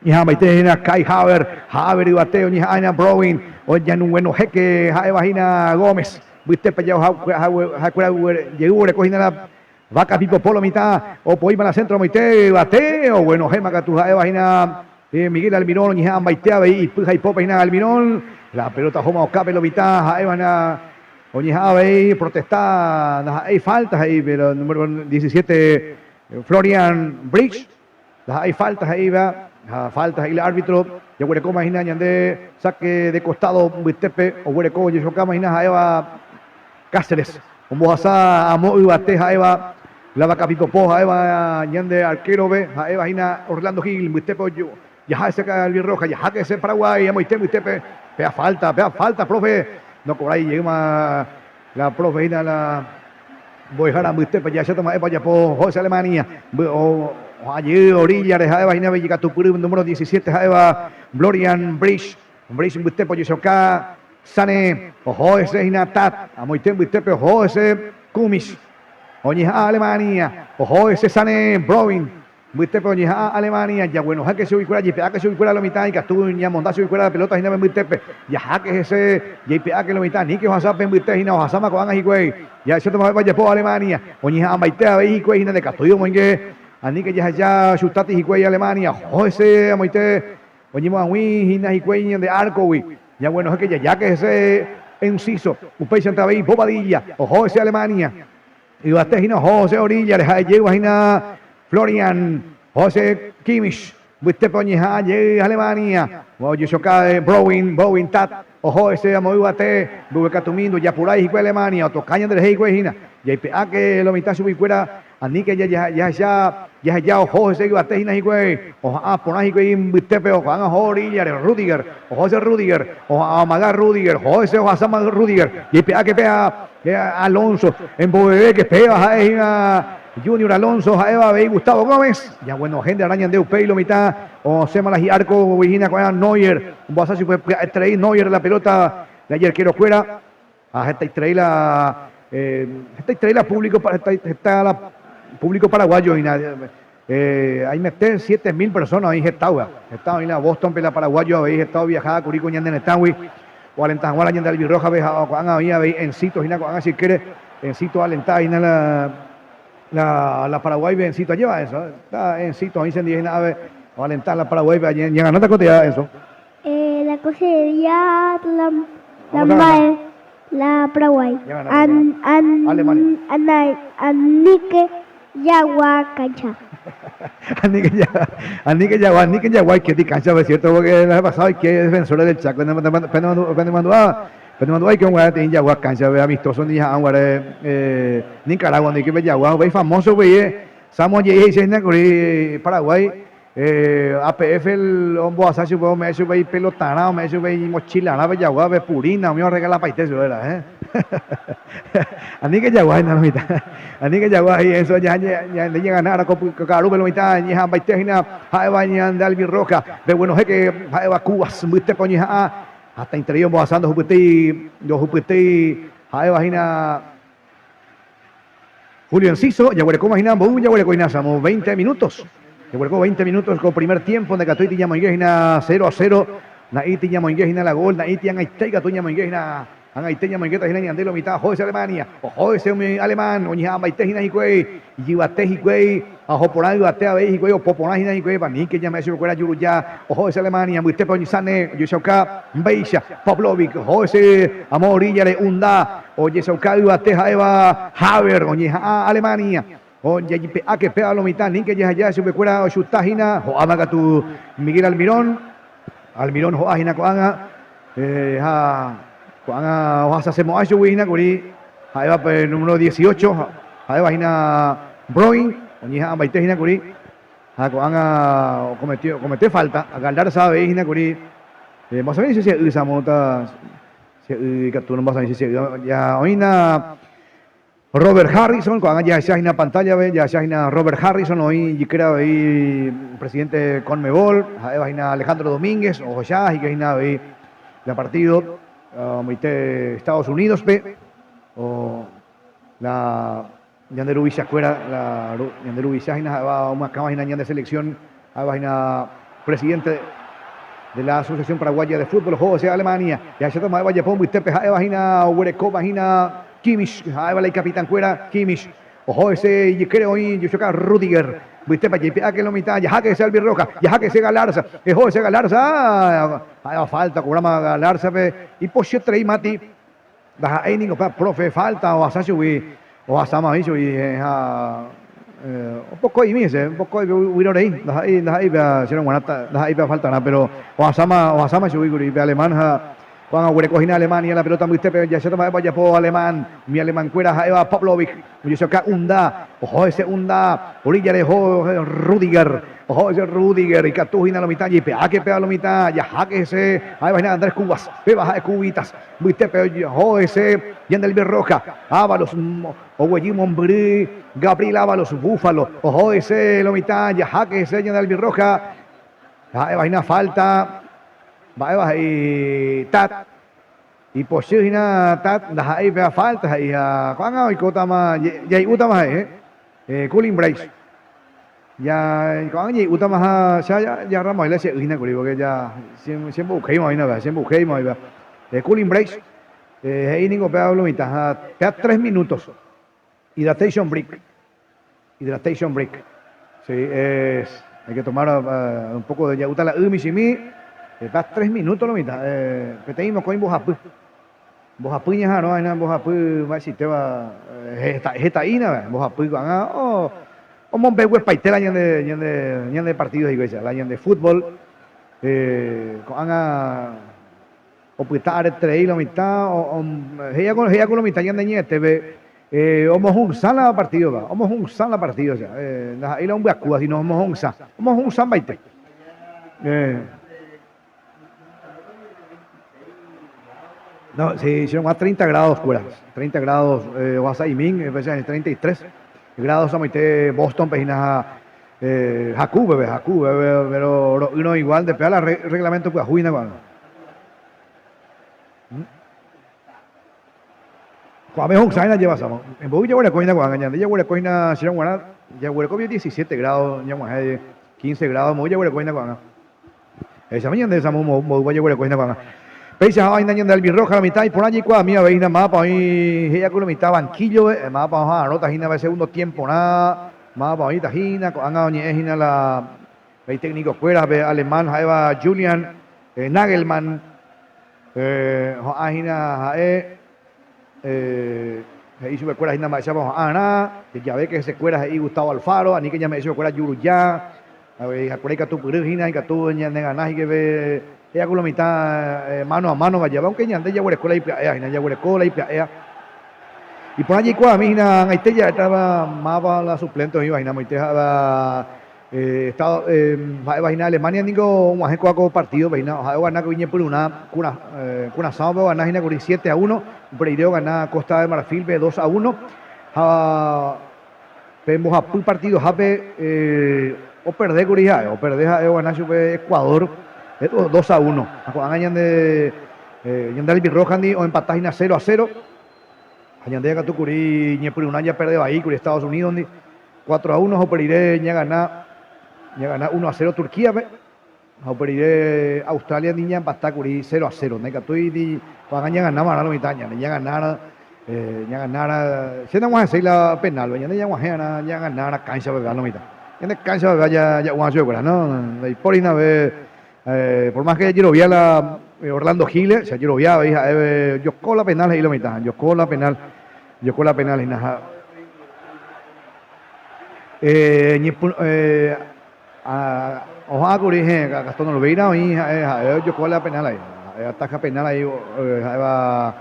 ñeha'ãmbaite hína Kai Haver, Haver yvate oñeha'ã hína Browin, oñanuguenohẽke ha'éva hína Gómez, mbytépe ha'ekuéra jey oguereko hína la Vaka pipopo lo mitã opoíma la centro amoite yvate, oguenohẽma katu ha'éva hína Miguel Almirón oñeha'ãmbaite avei ipy ha ipópe hína Almirón, la pelota ohóma okápe lo mitã ha'éva hína oñeha'ã avei protesta ndaha'éi falta he'i pero número 17 Florian Bridge ndaha'éi falta he'íva ha falta he'i la árbitro jaguerekóma hína ñande saque de costado mbytépe oguereko ojechokáma hína ha'éva Cáceres ombohasa amo yvate ha'éva la vakapipopo ha'éva ñande arquero-pe ha'éva hína Orlando Gil mbytépe jaha hese Albirroja jaháke hese Paraguay amoite mbytépe péa falta péa falta profe ndokobrái jeýma la profe hína la mbo'ehára mbytépe jahecháta mba'épa ojapo José Alemania oha'ã jey orilla-re ha'éva hína ijekatupyry número 17 ha'éva Florian Bridge Bridge mbytépe ojechoka Sané, oho hese hína Tat, amoite mbytépe oho hese Kumis, oñeha'ã Alemania, oho hese Sané, Browin, mbytépe oñeha'ã Alemania, jaguenoháke chuguikuéra, jaipe'áke chuguikuéra lo mitã, ikatu ñamonda chuguikuéra la pelota hína pe mbytépe, jaháke hese, jaipe'áke lo mitã, aníke ohasa pe mbyte hína, ohasáma ko'ág̃a hikuái, jahecháta mba'épa ojapo Alemania, oñeha'ãmbaite avei hikuái hína, ndekatúi omoinge, aníke jahecha chutáti hikuái Alemania, oho hese amoite Oñemoag̃ui hína hikuái ñande árkogui, ñaguenohẽke jajáke hese Enciso, upéichante avei Bobadilla, oho hese Alemania, yvate hína oho hese oríllare, ha'e jeýva hína Florian, oho hese Kimmich, Mbytépe oñeha'ã jey Alemania, ojechoka Browin, Browin Tat, oho hese amo yvate, mbeguekatumi ndojapurái hikuái Alemania, otoka ñanderehe hikuái hína. Jaipe'áke lo mitã chuguikuéra, aníke jahecha, jaheja oho hese yvate hína hikuái, oha'ã porã hikuái mbytépe, ko'ág̃a oho oríllare, Rüdiger, oho hese Rüdiger, oha'ã omaga Rüdiger, oho hese ohasáma Rüdiger, jaipe'áke pe Alonso, embovevéke péva ha'e hína Junior Alonso ha'éva avei Gustavo Gómez, ñaguenohẽ nde arã ñande upéi lo mitã osẽma la hi'árkogui hína ko'ág̃a Neuer, ombohasa chupe pya'eterei Neuer la pelota la ijarkerokuéra ha hetaiterei la hetaiterei la público heta la público paraguayo hína aimete 7000 personas oĩ hetáva, heta oĩ la Boston-pe la paraguayo avei heta oviaha kuri ko ñane retãgui oalenta hag̃ua la ñande albirroja-pe ha ko'ág̃a oĩ avei Encito hína ko'ág̃a che ykére Encito oalenta hína la la la Paraguay-pe Encito ajéva Enzo ta Encito oĩ chendie hína ápe oalenta la Paraguay-pe ñaganáta ko tía Enzo. La cosa de día la la mba'e la Paraguay an an aníke jagua cancha. Aníke jagua, aníke jagua, aníke jagua oike cancha-pe, cierto, porque la vez pasada oike Defensores del Chaco, penemandu'a, penemandu'a oike og̃uahẽ peteĩ jagua cancha-pe amistoso oñeha'ã guare Nicaragua oike pe jagua, upéi famoso upéi Samo oje'i he'ise hína kuri Paraguái APF ombohasa chupe, ome'ẽ chupe ipelotarã, ome'ẽ chupe imochilarã pe jagua, pe purina, umi orregalapaite chupe la, eh. Aníke jagua hína lo mitã, aníke jagua he'i eso, ñande ñagana ára ko ka'arúpe lo mitã ñeha'ãmbaite hína ha'éva ñande albirroja, pe guenohéke ha'éva Cubas mbytépe oñeha'ã, hatãiterei ombohasa ndohupytýi, ndohupytýi ha'éva hína. Julio Enciso, jaguerekóma hína mboy jaguereko hína samo 20 minutos. Jaguereko 20 minutos ko primer tiempo ndakatúiti ñamoinge hína 0 a 0. Na'íti ñamoinge hína la gol, na'íti ag̃aite ikatu ñamoinge hína, ag̃aite ñamoingéta hína ñande lo mitã oho ese Alemania, oho ese umi alemán oñeha'ãmbaite hína hikuái, ijyvate hikuái, ha oho porã yvate avei hikuái, opo porã hína hikuái, aníke ñame'ẽ chupekuéra juruja, oho ese Alemania, mbytépe oñesãne, ojechauka mba'éicha, Pavlovic, oho ese amo oríllare, Unda, Ojechauka yvate ha'éva Haber oñeha'ã Alemania. Ojejipe'áke péva lo mitã níke jehaja chupekuéra ochuta hína, ho'áma katu Miguel Almirón. Almirón ho'a hína ko'ág̃a ha ko'ág̃a ohasasemo'ã chugui hína kuri ha'éva pe número 18 ha'éva hína Broin oñeha'ãmbaite hína kuri ha ko'ág̃a okomete falta. Galarza avei hína kuri mbohasavéi che y samóta Che y ikatu nombasãi che y ja oĩna Robert Harrison, ko'ág̃a jahecha hína pantalla-pe, jahecha hína Robert Harrison oĩ ijykére avei presidente Conmebol, ha'éva hína Alejandro Domínguez, ohecha híke hína avei la partido omoite Estados Unidos-pe, o la ñande ruvichakuéra, la ñande ruvicha hína ha'éva omyakãva hína ñande selección, ha'éva hína presidente de la Asociación Paraguaya de Fútbol, oho osẽ Alemania, jahecháta mba'éva ojapo mbytépe ha'éva hína oguerekóva hína Kimmich, ha'éva la ikapitankuéra Kimmich, oho hese ijykére oĩ Joshua Rüdiger, mbytépe jaipe'áke lo mitã, jaháke hese Albirroja, jaháke hese Galarza, eho hese Galarza, ha'éva falta okobrama Galarza-pe, ipochyeterei Mati. Ndaha'éi ningo pe profe falta ohasa chugui, ohasáma oĩ chugui ha opoko'imi hese, opoko'i vyrorei, ndaha'éi ndaha'éi pe chéro g̃uarã ndaha'éi pe faltarã, péro ohasáma ohasáma chugui kuri pe alemán ha ko'ág̃a oguereko hína Alemania la pelota mbytépe jahecháta mba'épa ojapo alemán, umi alemankuéra ha'éva Pavlovic ojechauka Unda, oho hese Unda, oríllare oho Rüdiger, Oho hese Rüdiger, ikatu hína lo mitã, jaipe'áke péva lo mitã, jaháke hese, ha'éva hína Andrés Cubas, péva ha'e Cubitas. Mbytépe oho hese Yandelvi Roja, Ávalos oguejy mombyry, Gabriel Ávalos Búfalo, oho hese lo mitã, jaháke hese Yandelvi Roja, ha'éva hína falta, mba'éva he'i Tat, ipochy hína Tat, ndaha'éi péva falta he'i ha ko'ág̃a oikótama, jai'útama he'i, Cooling breaks. Ja ko'ág̃a jai'útama ha che ja ramoĩ la che y hína kuri porque ja che mbo'uhéima oĩna upéva, che mbo'uhéima oĩva. Cooling breaks he'i ningo upéva lo mitã ha péa tres minutos. Hidratation break, hidratation break. Sí, es, hay que tomar un poco de ja'úta la y michĩmi, péa tres minutos lo mitã, peteĩ mokõi mbohapy. Mbohapy ñaha'arõ aína mbohapy mba'eichaitéva heta'ína mbohapy ko'ág̃a oh. Omombeguepaite la ñande, ñande, ñande partido hikuái, la ñande fútbol. Ko'ág̃a opyta areterei lo mitã, he'i ko lo mitã ñande ñe'ẽtépe, omohũsã la partido-pa, omohũsã la partido, ndaha'éi la ombyakúva, sino omohũsã, omohũsãmbaite. No, se hicieron a 30 grados, cura. 30 grados, ohasa'imi, 33 grados amoite Boston pe hína haku peve, haku peve, pero ro'ýrõ igual nde péva la reglamento pyahu hína ko'ág̃a. Ko'ápe ho'ysã hína jevasamo. Mboy jaguereko hína ko'ág̃a, ñande jaguereko hína chérõ g̃uarã jaguereko 17 grados ñag̃uahẽ 15 grados mboy jaguereko hína ko'ág̃a. Jahechami ñande Samu mboýpa jaguereko hína ko'ág̃a. Péicha ha'ã hína ñande albirroja lo mitã iporã jaikuaami avei hína mávapa oĩ he'iakue lo mitã banquillo-pe, mávapa oha'arõta hína pe segundo tiempo-rã, mávapa oĩta hína, ko'ág̃a oñe'ẽ hína la itécnico-kuéra pe alemán ha'éva Julian Nagelmann oha'ã hína ha'e he'i chupekuéra hína mba'éichapa oha'ãrã, javéke hesekuéra he'i Gustavo Alfaro, aníke ñame'ẽ chupekuéra juruja. Avei hakuéra ikatupyry hína ikatu ñanegana híkeve he'a ku lo mitã mano a mano vajéva, aunque ñande jaguereko la ipya'éva hína, jaguereko la ipya'éva. Iporã jaikuaami hína ag̃aite ja'étava máva la suplente oĩva hína amoite ha'éva Estado ha'éva hína Alemania ningo og̃uahẽ kóva ko partido-pe hína, ha'e ogana kuri ñepyrũrã Curazao-pe ogana hína kuri siete a uno, upe rire ogana Costa de Marfil-pe dos a uno ha Pe mbohapy partidohápe operde kuri ha'e, operde ha'e ogana chupe Ecuador dos a uno. Ha ko'ág̃a ñande ñande albirroja-ndi oempata hína cero a cero. Ha ñande katu kuri ñepyrũrã japerde vai kuri Estados Unidos-ndi cuatro a uno ha upe rire ñagana ñagana uno a cero Turquía-pe. Ha upe rire Australia-ndi ñaempata kuri cero a cero. Ndaikatúi ni ko'ág̃a ñagana va'erã lo mitã, ñande ñaganára, ñaganára, che nag̃uahẽséi la penal-pe, ñande ñag̃uahẽ'arã ñaganára káncha peve lo mitã. Ñande káncha peve ja'u'ã chupekuéra, no, ndaipóri nave, por más que jajerovia la Orlando Giles, che ajerovia avei ha'e ojoko la penal he'i lo mitã, ojoko la penal, ojoko la penal hína ha. Oha'ã kuri he'ẽ Gastón Olveira oĩ ha'e ha'e ojoko la penal ahí, ha'e ataja penal ahí ha'éva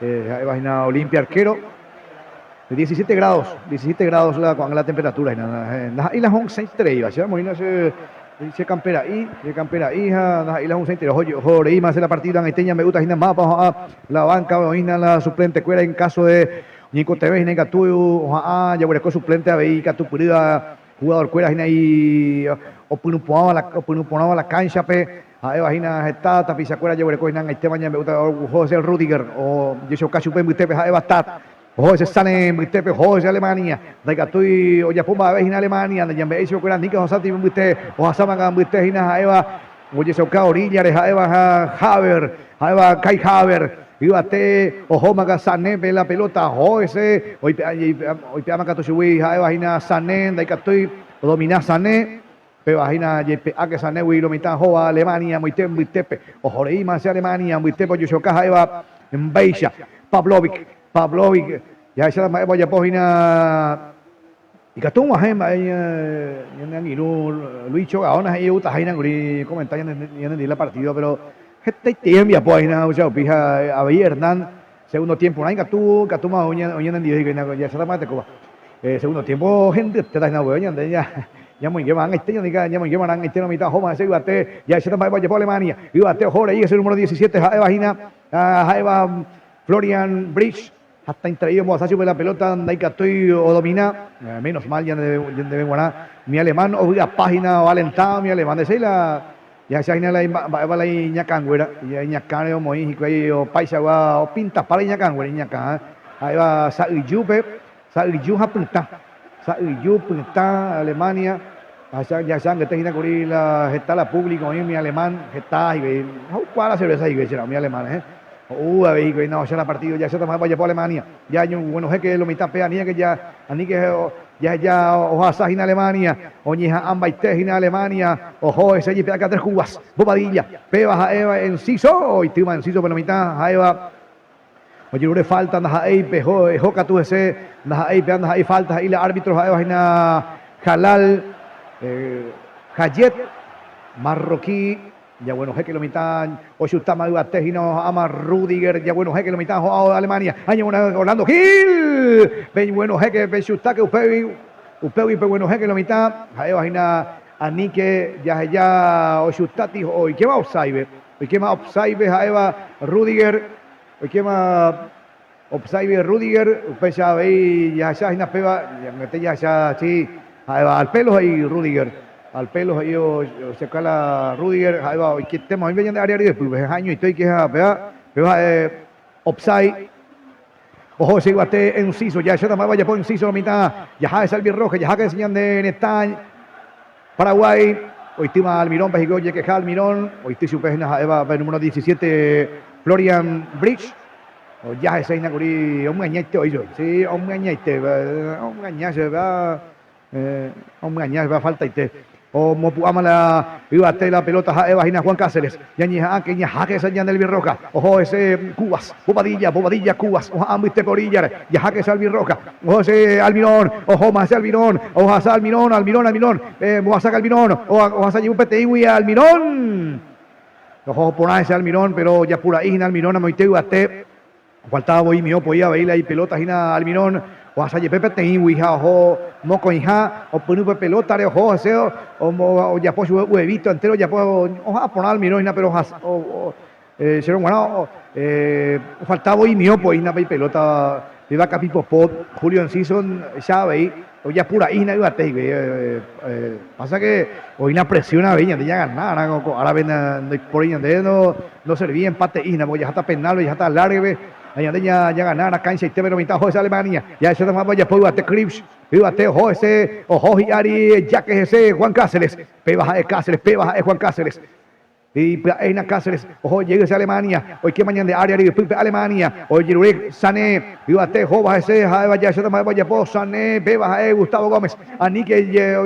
ha'éva hína Olimpia arquero. 17 grados, 17 grados la ko'ág̃a la temperatura hína, ndaha'éi la ho'ysãitereíva, che amoĩna che che kampera'i, che kampera'i ha ndaha'éi la ho'ysãiterei, oho reíma che la partido ag̃aite ñambe'úta hína mávapa oha'ã la banca oĩ hína la suplente kuéra en caso de oñeikotevẽ hína ikatu oha'ã jaguereko suplente avei ikatupyrýva Jugador-kuéra hína opyrũporãva la kánchape, ha'éva hína heta tapichakuéra jeguereko hína ag̃aitéva ñambe'úta oho hese Rüdiger, ojechauka chupe mbytépe ha'éva Tat, oho hese Sané mbytépe, oho hese Alemania, ndaikatúi ojapo mba'eve hína Alemania, ndañambe'éi chupekuéra Nico Hazard mbyte, ohasáma mbyte hína ha'éva Ojechauka oríllare ha'éva Haver, ha'éva Kai Haver, yvate ohóma Sané-pe la pelota, oho hese, oipe'áma katu chugui ha'éva hína Sané, ndaikatúi odomina Sané, péva hína jaipe'áke Sanégui lo mitã ohóva Alemania moite mbytépe, oho reíma hese Alemania mbytépe ojechauka ha'éva Mbéicha, Pavlovic, Pavlovic, jahecháta mba'épa ojapo hína. Ikatu og̃uahẽ mba'e ñane angirũ Luicho Gaona he'i outaha hína kuri comenta ñanendive la partido, pero hetaiterei hembiapo hína ojehupi ha avei Hernán segundo tiempo-rã ikatu ikatúma oĩ ñanendive hikuái hína jahecháta mba'etekópa. Segundo tiempo hendyetéta hína upéva ñande ñamoingéma ag̃aite ñamoingéma ag̃aite mitã ohóma hese yvate jahecháta mba'épa ojapo Alemania. Yvate oho rei hese número 17 ha'éva hína ha'éva Florian Bridge. Hatãiterei ombohasa chupe la pelota ndaikatúi odomina, menos mal ñandéve g̃uarã umi alemán ovy'apa hína oalenta umi alemán ndechéi la jahecha hína la mba'épa la iñakãnguéra, iñakãre omoĩ hikuái opaichagua opintapa la iñakãnguéra iñakã ha'éva sa'yjúpe, sa'yju ha pytã, sa'yju, pytã, Alemania, jahecha angete hína kuri la heta la público oĩ umi alemán heta hikuái, ho'ukuaa la cerveza hikuái che umi alemán he. Ho'u avei hikuái naocha la partido jahecháta mba'épa ojapo Alemania. Ja ñoguenohẽke lo mitã pe aníke ja aníke jaheja ohasa hína Alemania. Oñeha'ã mbaite hína Alemania oho hese jepe'aka tres cubas. Bobadilla, péva ha'éva Enciso, oitýma Enciso pe lo mitã ha'éva ojerure falta ndaha'éi pe eho katu hese ndaha'éi péva ndaha'éi falta he'i la árbitro ha'éva hína. Jalal Hayet, marroquí, jaguenohẽke lo mitã ochutáma yvate hína oha'ãma Rudiger, jaguenohẽke lo mitã ho'ávo Alemania, ha ñaguenohẽke Orlando Gil, peguenohẽke pechutáke upégui, upégui peguenohẽke lo mitã, ha'éva hína aníke jaheja ochutáti oikéma offside-pe, oikéma offside-pe ha'éva Rudiger, oikéma Offside Rudiger, upéicha avei jahecha hína péva, ñañete jahecha chi ha'éva al pelo he'i Rudiger, al pelo he'i ocheca la Rudiger ha'éva oiketéma oĩve ñande área ryepýpe, ha'eñoite oike ha péva, péva ha'e offside. Oho che yvate Enciso, jahecháta mba'épa ojapo Enciso lo mitã, jaha hese Albirroja, jaha hese ñande retã Paraguái, oitýma Almirón-pe hikuái ojekeha Almirón, oity chupe hína ha'éva pe número 17 Florian Bridge. Oja hese hína kuri omyañaite oĩ chupe. Sí, omyañaite, omyaña chupe, omyaña chupe faltaite. Omopu'ãma la yvate la pelota ha'éva hína Juan Cáceres. Ñañeha'ãke ñaháke hese ñande Albirroja. Oho hese Cubas, Bobadilla, Bobadilla, Cubas, oha'ã mbytépe oríllare. Jaháke hese Albirroja. Oho hese Almirón, ohóma hese Almirón, ohasa Almirón, Almirón, Almirón, mbohasáke Almirón, ohasa jevy peteĩgui Almirón. Oho porã hese Almirón, péro japura'i hína Almirón amoite yvate. Ofaltaba voi mi opoi avei la ipelóta hína Almirón, ohasa jepe peteĩgui ha oho mokõiha, opyrũ pe pelótare oho hese ojapo chupe huevito entéro ojapo oha'ã porã Almirón hína péro chéro g̃uarã ofaltaba voi mi opoi hína pe ipelóta pe vakapipopo Julio Enciso cha avei ojapura'i hína yvate hikuái. Pasa ke oĩ la presión avei ñande ñagana arã ko árape ndoipóri ñande ndoservi empate'i hína porque jaháta penal-pe jaháta alargue-pe ha ñande ñagana arã cancha-itépe lo mitã oho hese Alemania jahecháta mávapa ojapo yvate Kribsch yvate oho hese oho hi'ári Jaques hese Juan Cáceres péva ha'e Cáceres péva ha'e Juan Cáceres Ipya'e hína Cáceres, oho jey hese Alemania, oikéma ñande área ryepýpe Alemania, ojerure Sané, yvate ohóva hese ha'éva jahecháta mba'épa ojapo Sané, péva ha'e Gustavo Gómez, aníke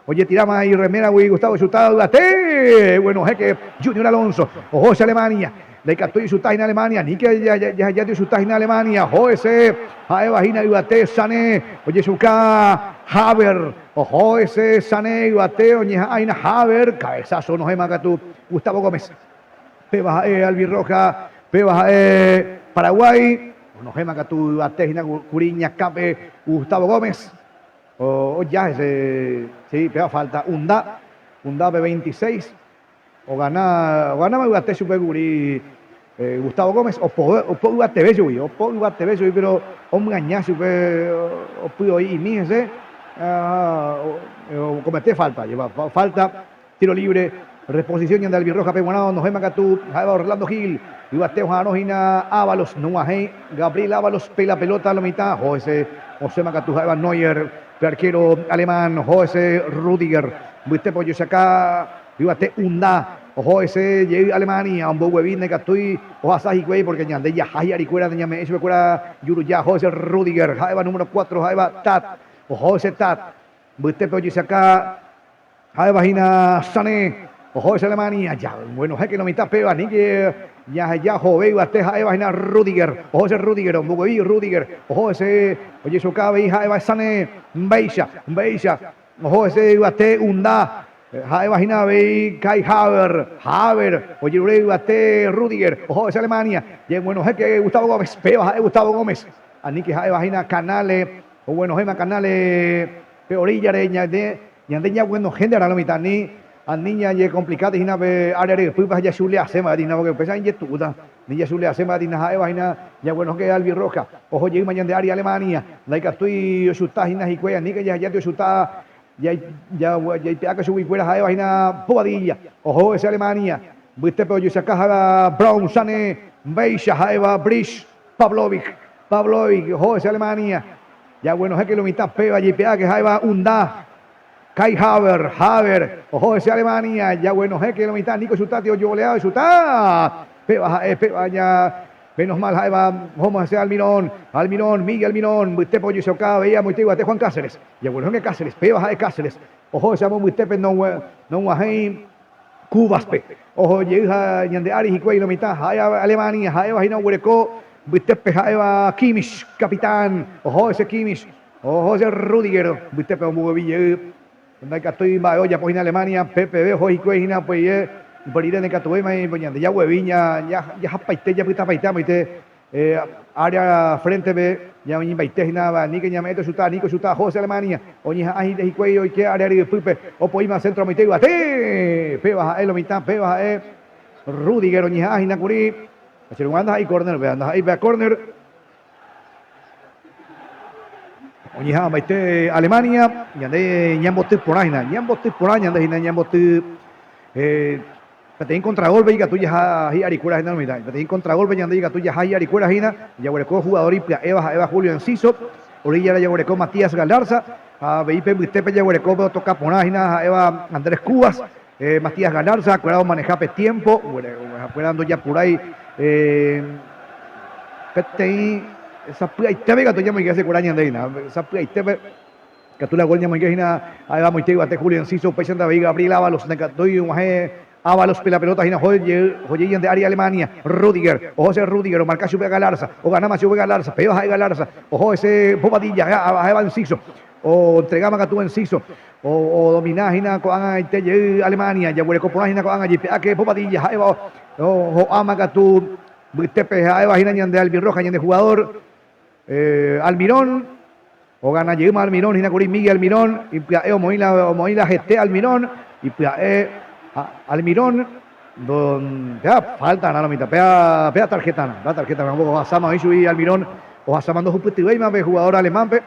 ojetiráma irreméragui Gustavo ochuta yvate, guenohẽke Junior Alonso, oho hese Alemania, ndaikatúi ochuta hína Alemania, aníke jahejáti ochuta hína Alemania, oho hese ha'éva hína yvate Sané, ojechuka Haver. Oho hese Sané yvate oñeha'ã hína Haver, cabezazo onohẽma katu Gustavo Gómez. Péva ha'e Albirroja, péva ha'e Paraguái, onohẽma katu yvate hína kuri iñakãpe Gustavo Gómez. Oja hese, sí, péva falta Unda, Unda pe 26, Ogana, oganáma yvate chupe kuri Gustavo Gómez, opo, opo yvateve chugui, opo yvateve chugui, péro omyaña chupe opy'oi'imi hese, okomete falta, jeva falta, tiro libre, reposición ñande albirroja-pe g̃uarã onohẽma katu ha'éva Orlando Gil, yvate oha'arõ hína Ávalos, nog̃uahẽi Gabriel Ávalos pe la pelota lo mitã, oho hese, osẽma katu ha'éva Neuer, pe arquero alemán, oho hese Rudiger, mbytépe ojechaka Yvate Unda, oho hese jey Alemania, omboguevi ndaikatúi ohasa hikuái pórke ñande jaha hi'arikuéra ñame'ẽ chupekuéra juruja, oho hese Rudiger, ha'éva número cuatro, ha'éva Tat, oho hese Tat, mbytépe ojechaka ha'éva hína Sané, oho hese Alemania, ja guenohẽke lo mitã péva, aníke jaheja hove yvate ha'éva hína Rudiger, oho hese Rudiger, omboguevi Rudiger, oho hese ojechuka avei ha'éva Sané, mba'éicha, mba'éicha, oho hese yvate Unda, Ha'éva hína avei Kai Haver, Haver, ojerure yvate Rudiger, oho hese Alemania, jeguenohẽke Gustavo Gómez, péva ha'e Gustavo Gómez, aníke ha'éva hína Canale, oguenohẽma Canale pe oríllare ñande, ñande ñaguenohẽ nde arã mitã, ani, ani ñañekomplikáta hína pe área ryepýpe ha jachuleaséma hína, porque upéicha ijetu'úta, ni jachuleaséma hína ha'éva hína ñaguenohẽke Albirroja, oho jeýma ñande área Alemania, ndaikatúi ochuta hína hikuái, aníke jahejánte ochuta Jaipe'áke chuguikuéra ha'éva hína Bobadilla, oho hese Alemania, mbytépe ojechaka ha'éva Brown, Sané, Mbéicha ha'éva Bridge, Pavlovic, Pavlovic, oho hese Alemania, jaguenohẽke lo mitã péva jaipe'áke ha'éva Unda, Kai Haver, Haver, oho hese Alemania, jaguenohẽke lo mitã Nico Chutati ojoolea ochuta, péva ha'e péva ña Menos mal ha'éva ohóma hese Almirón, Almirón, Miguel Almirón, mbytépe ojechauka avei amoite yvate Juan Cáceres. Jaguenohẽke Cáceres, péva ha'e Cáceres. Oho hese amo mbytépe nog̃uahẽi Cubas-pe. Oho jey ha ñande ári hikuái lo mitã, ha'e Alemania, ha'éva hína oguereko mbytépe ha'éva Kimmich, capitán. Oho hese Kimmich, oho hese Rudiger, mbytépe omboguevi jey. Ndaikatúi mba'e ojapo hína Alemania, PPV oho hikuái hína upéi upe rire ndaikatuvéima ñande jaguevi jahapaite japytapaite amoite área frente-pe ñaoñembaite hína aníke ñame'ẽta ochuta, aníke ochuta oho ese Alemania, oñeha'ã hikuái oike área ryepýpe, opoíma centro amoite yvate, péva ha'e lo mitã, péva ha'e Rudiger oñeha'ã hína kuri, che ruguã ndaha'éi córner, péva ndaha'éi péva córner. Oñeha'ãmbaite Alemania, ñande ñamboty porã hína, ñamboty porã ñande hína, ñamboty peteĩ contragolpe ikatu jaha hi'arikuéra hína mitã, peteĩ contragolpe ñande ikatu jaha hi'arikuéra hína, jaguereko jugador ipya'éva ha'éva Julio Enciso, oríllare jaguereko Matías Galarza, ha avei pe mbytépe jaguereko pe otoka porã hína ha'éva Andrés Cubas, Matías Galarza, kuéra omaneha pe tiempo, kuéra ndojapurái peteĩ sapy'aitépe katu ñamoinge hesekuéra ñande hína, sapy'aitépe katu la gol ñamoinge hína ha'éva moite yvate Julio Enciso, upéichante avei Gabriel Ávalos ndaikatúi og̃uahẽ Ávalos pe la pelota hína oho jey, oho jey ñande ári Alemania, Rüdiger, oho hese Rüdiger, omarka chupe Galarza, oganáma chupe Galarza, péva ha'e Galarza, oho hese Bobadilla, ha'éva Enciso, Oentregáma katu Enciso, odomina hína ko'ág̃a ite jey Alemania, jaguereko porã hína ko'ág̃a jeipe'áke Bobadilla ha'éva ho'áma katu mbytépe ha'éva hína ñande albirroja ñande jugador Almirón, ogana jeýma Almirón hína kuri Miguel Almirón, ipya'e omoĩ la omoĩ la hete Almirón, ipya'e Almirón, péa falta rã lo mitã, péa péa tarjeta rã, péa tarjeta rã, ohasáma oĩ chugui Almirón, ohasáma ndohupytyvéima pe jugador alemán-pe.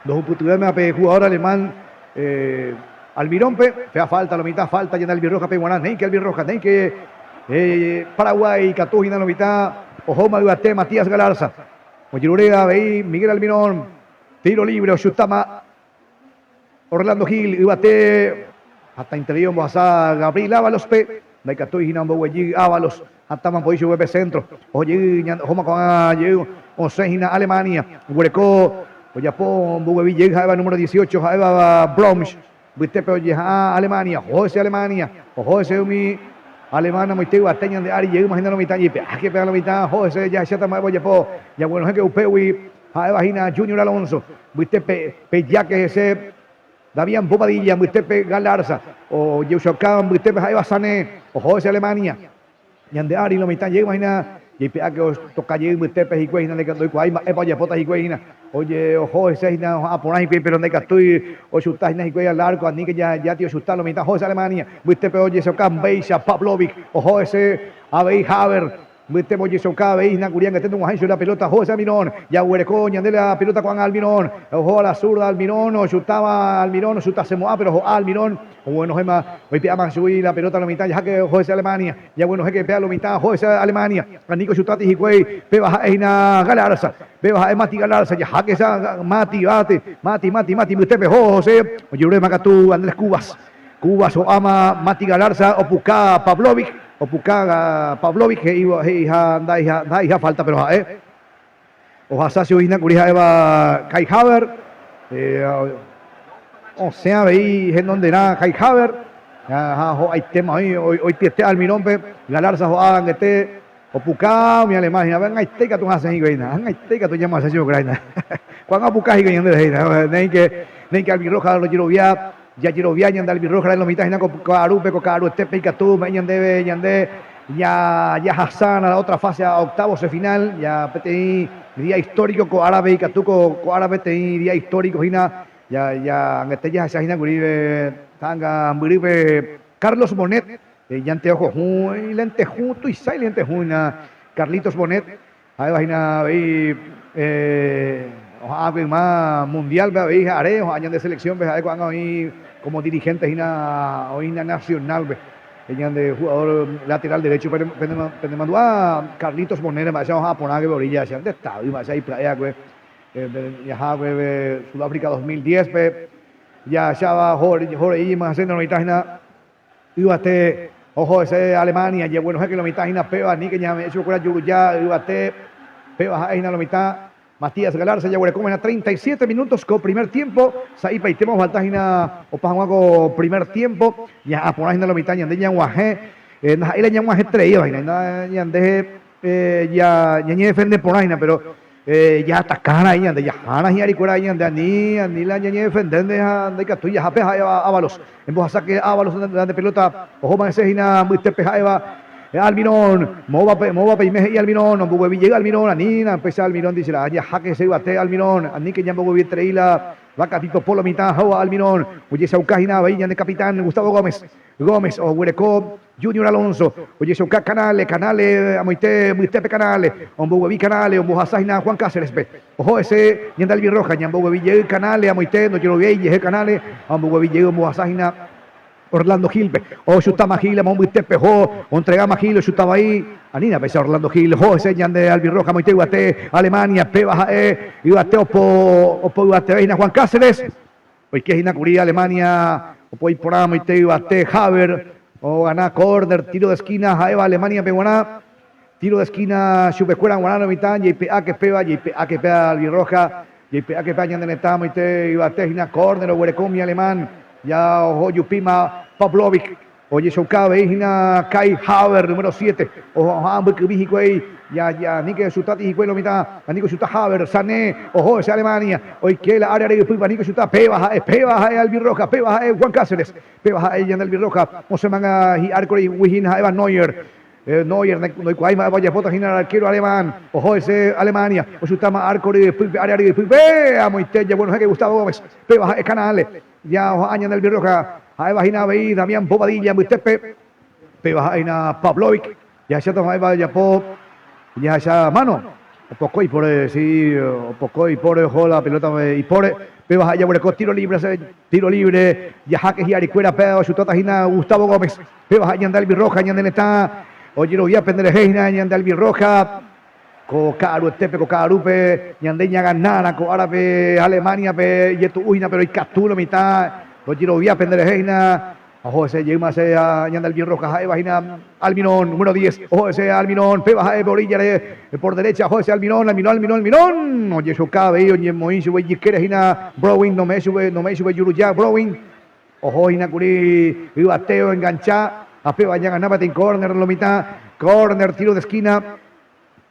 Ndohupytyvéima pe jugador alemán Almirón-pe, péa falta lo mitã, falta ñande albirroja-pe g̃uarã, néike albirroja, néike Paraguái ikatu hína lo mitã, ohóma yvate Matías Galarza, ojerure avei Miguel Almirón, tiro libre ochutáma Orlando Gil yvate hatãiterei ombohasa Gabriel Ábalos-pe, ndaikatúi hína omboguejy Ábalos hatãma omboi chupe pe centro, oho jey ohóma ko'ág̃a jey osẽ hína Alemania, oguereko ojapo omboguevi jey ha'éva número 18 ha'éva Bromsch, mbytépe ojeha'ã Alemania, oho hese Alemania, oho hese umi alemán amoite yvate ñande ári jeýma hína lo mitã jepe, áke péva lo mitã oho hese jahecháta mba'épa ojapo, jaguenohẽke upégui Ha'éva hína Junior Alonso, mbytépe Pejáke hese Damián Bobadilla, mbytépe Galarza, ojeuchauka mbytépe ha'éva Sané, oho hese Alemania. Ñande ári lo mitã jeýma hína, jeipe'áke otoka jey mbytépe hikuái hína ndoikuaái mba'épa ojapóta hikuái hína. Oje oho hese hína oha'ã porã hikuái péro ndaikatúi ochuta hína hikuái al arco, aníke jati ochuta lo mitã oho hese Alemania. Mbytépe ojechauka Mbéicha Pavlovic, oho hese avei Haver, Mbytépe ojechauka avei hína kuri angete nog̃uahẽi chupe la pelota oho hese Almirón. Jaguereko ñande la pelota ko'ág̃a Almirón. Oho a la zurda Almirón, ochutáva Almirón, ochutasemo'ã péro ho'a Almirón. Oguenohẽma, oipe'áma chugui la pelota lo mitã jaháke oho hese Alemania. Jaguenohẽke péa lo mitã oho hese Alemania. Aníke ochutáti hikuái, péva ha'e hína Galarza. Péva ha'e Mati Galarza, jaháke hese Mati, vate, Mati, Mati, Mati mbytépe oho hese. Ojeruréma katu Andrés Cubas. Cubas ho'áma Mati Galarza opuka Pavlovic, opuka Pavlovic he'iha ndaha'eiha falta pero ha'e ohasa chugui hína kuri ha'éva Kai Havertz, osẽ avei henonderã Kai Havertz ha ho'aitéma oĩ oityete Almirón-pe, Galarza ho'a angete opuka umi alemán hína, ag̃aite ikatu hasẽ hikuái hína, ag̃aite ikatu ñamohasẽ chupekuéra hína, ko'ág̃a opuka hikuái ñanderehe hína, néike néike Albirroja rojerovia. Jajerovia ñande albirroja lo mitã hína ko ka'arúpe, ko ka'aruetépe ikatu ome'ẽ ñandéve ñande jahasa la otra fase a octavos de final, ja peteĩ día histórico ko árape ikatu ko ára peteĩ día histórico hína, ja ja angete jahecha hína kuri ta'anga mbyrýpe Carlos Bonet, ñante ojo hũ, ilente hũ, tuicha ilente hũ hína Carlitos Bonet, Ha'éva hína avei oha'ã yma mundial-pe avei ha'are, oha'ã ñande selección-pe ha'e ko'ág̃a oĩ como dirigente hína oĩ hína Nacional-pe. Ñande jugador lateral derecho penemandu'a Carlitos Bonnet mba'éicha oha'ã porãke pe orilla che nde tavy mba'éicha ipya'e akue jaha Sudáfrica 2010-pe jahecháva Jorei Massena oĩta hína Yvate oho hese Alemania, jeguenohẽke lo mitã hína péva, aníke ñame'ẽ chupekuéra juruja yvate, péva ha'e hína lo mitã. Matías Galarza jaguerekóma hína 37 minutos ko primer tiempo, sa'ipaitéma ofalta hína opa hag̃ua ko primer tiempo, ñaha'ã porã hína lo mitã ñande ñag̃uahẽ, ndaha'éi la ñag̃uahẽtereíva hína, ñande ñañedefende porã hína, pero. Jaatakára ñande, jahára hi'arikuéra ñande, ani, ani la ñañedefendénte ha ndaikatúi jahápe ha'éva Ávalos. Embohasáke Ávalos ñande pelota, ohóma hese hína mbytépe ha'éva Almirón. Moõvape, moõva peime he'i Almirón, omboguevi jey Almirón, anína péicha Almirón dice-la, jaháke hese yvate Almirón, aníke ñamboguevieterei la vaca Tito Polo mitã hóva Almirón. Ojechauka hína avei ñande capitán Gustavo Gómez. Gómez oguereko Junior Alonso, ojechauka Canale, Canale amoite mbytépe Canale, omboguevi Canale, ombohasa hína Juan Cáceres-pe. Oho hese ñande Albirroja, ñamboguevi jey Canale amoite ndojeroviái ijehe Canale, ha omboguevi jey ombohasa hína Orlando Gil-pe. Ochutáma Gil amo mbytépe oho, ontregáma Gil ochuta vai, anína péicha Orlando Gil, oho hese ñande Albirroja amoite yvate Alemania, péva ha'e yvate opo, opo yvateve hína Juan Cáceres. Oike hína kuri Alemania opoi porã amoite yvate Haver ogana córner, tiro de esquina ha'éva Alemania-pe g̃uarã. Tiro de esquina chupekuéra g̃uarã lo mitã, jaipe'áke péva, jaipe'áke péva Albirroja, jaipe'áke péva ñane retã amoite yvate hína córner oguereko umi alemán, ja oho jupíma Pavlovic. Ojechauka avei hína Kai Havertz, número siete, oha'ã mbykymi hikuái, ja aníke ochutáti hikuái lo mitã, aníke ochuta Havertz, Sané, oho hese Alemania, oike la área reypýpe, aníke ochuta, péva ha'e, péva ha'e Albirroja, péva ha'e Juan Cáceres, péva ha'e ñande Albirroja, osẽmanga hi'árko reigui hína ha'éva Neuer, Neuer ndoikuaái mba'épa ojapóta hína arquero alemán, oho hese Alemania, ochutáma árko ryepýpe, área ryepýpe, amoite jaguenohẽke Gustavo Gómez, péva ha'e Canales. Ja oha'ã ñande Albirroja, ha'éva hína avei Damián Bobadilla mbytépe, péva ha'e hína Pavlovic, jahecháta ha'éva ojapo jahecha mano, opoko ipóre, si, opoko ipóre oho la pelota ipóre, péva ha'e jaguereko tiro libre, tiro libre, jaháke hi'arikuéra péva ochutáta hína Gustavo Gómez, péva ha'e ñande Albirroja, ñane retã ojerovia penderehe hína ñande Albirroja. Ko ka'aruetépe, ko ka'arúpe, ñande ñaganárã ko árape Alemania-pe ijetu'u hína, péro ikatu lo mitã rojerovia penderehe hína. Oho hese jeýma che ñande Albirroja ha'éva hína Almirón, número diez. Oho hese Almirón, péva ha'e pe oríllare, por derecha oho hese Almirón, Almirón, Almirón, Almirón. Ojechoka avei oñemoĩ chupe ijykére hína Browin, nome'ẽ chupe, nome'ẽ chupe juruja Browin. Oho hína kuri yvate oengancha ha péva ñagana peteĩ córner lo mitã, córner, tiro de esquina.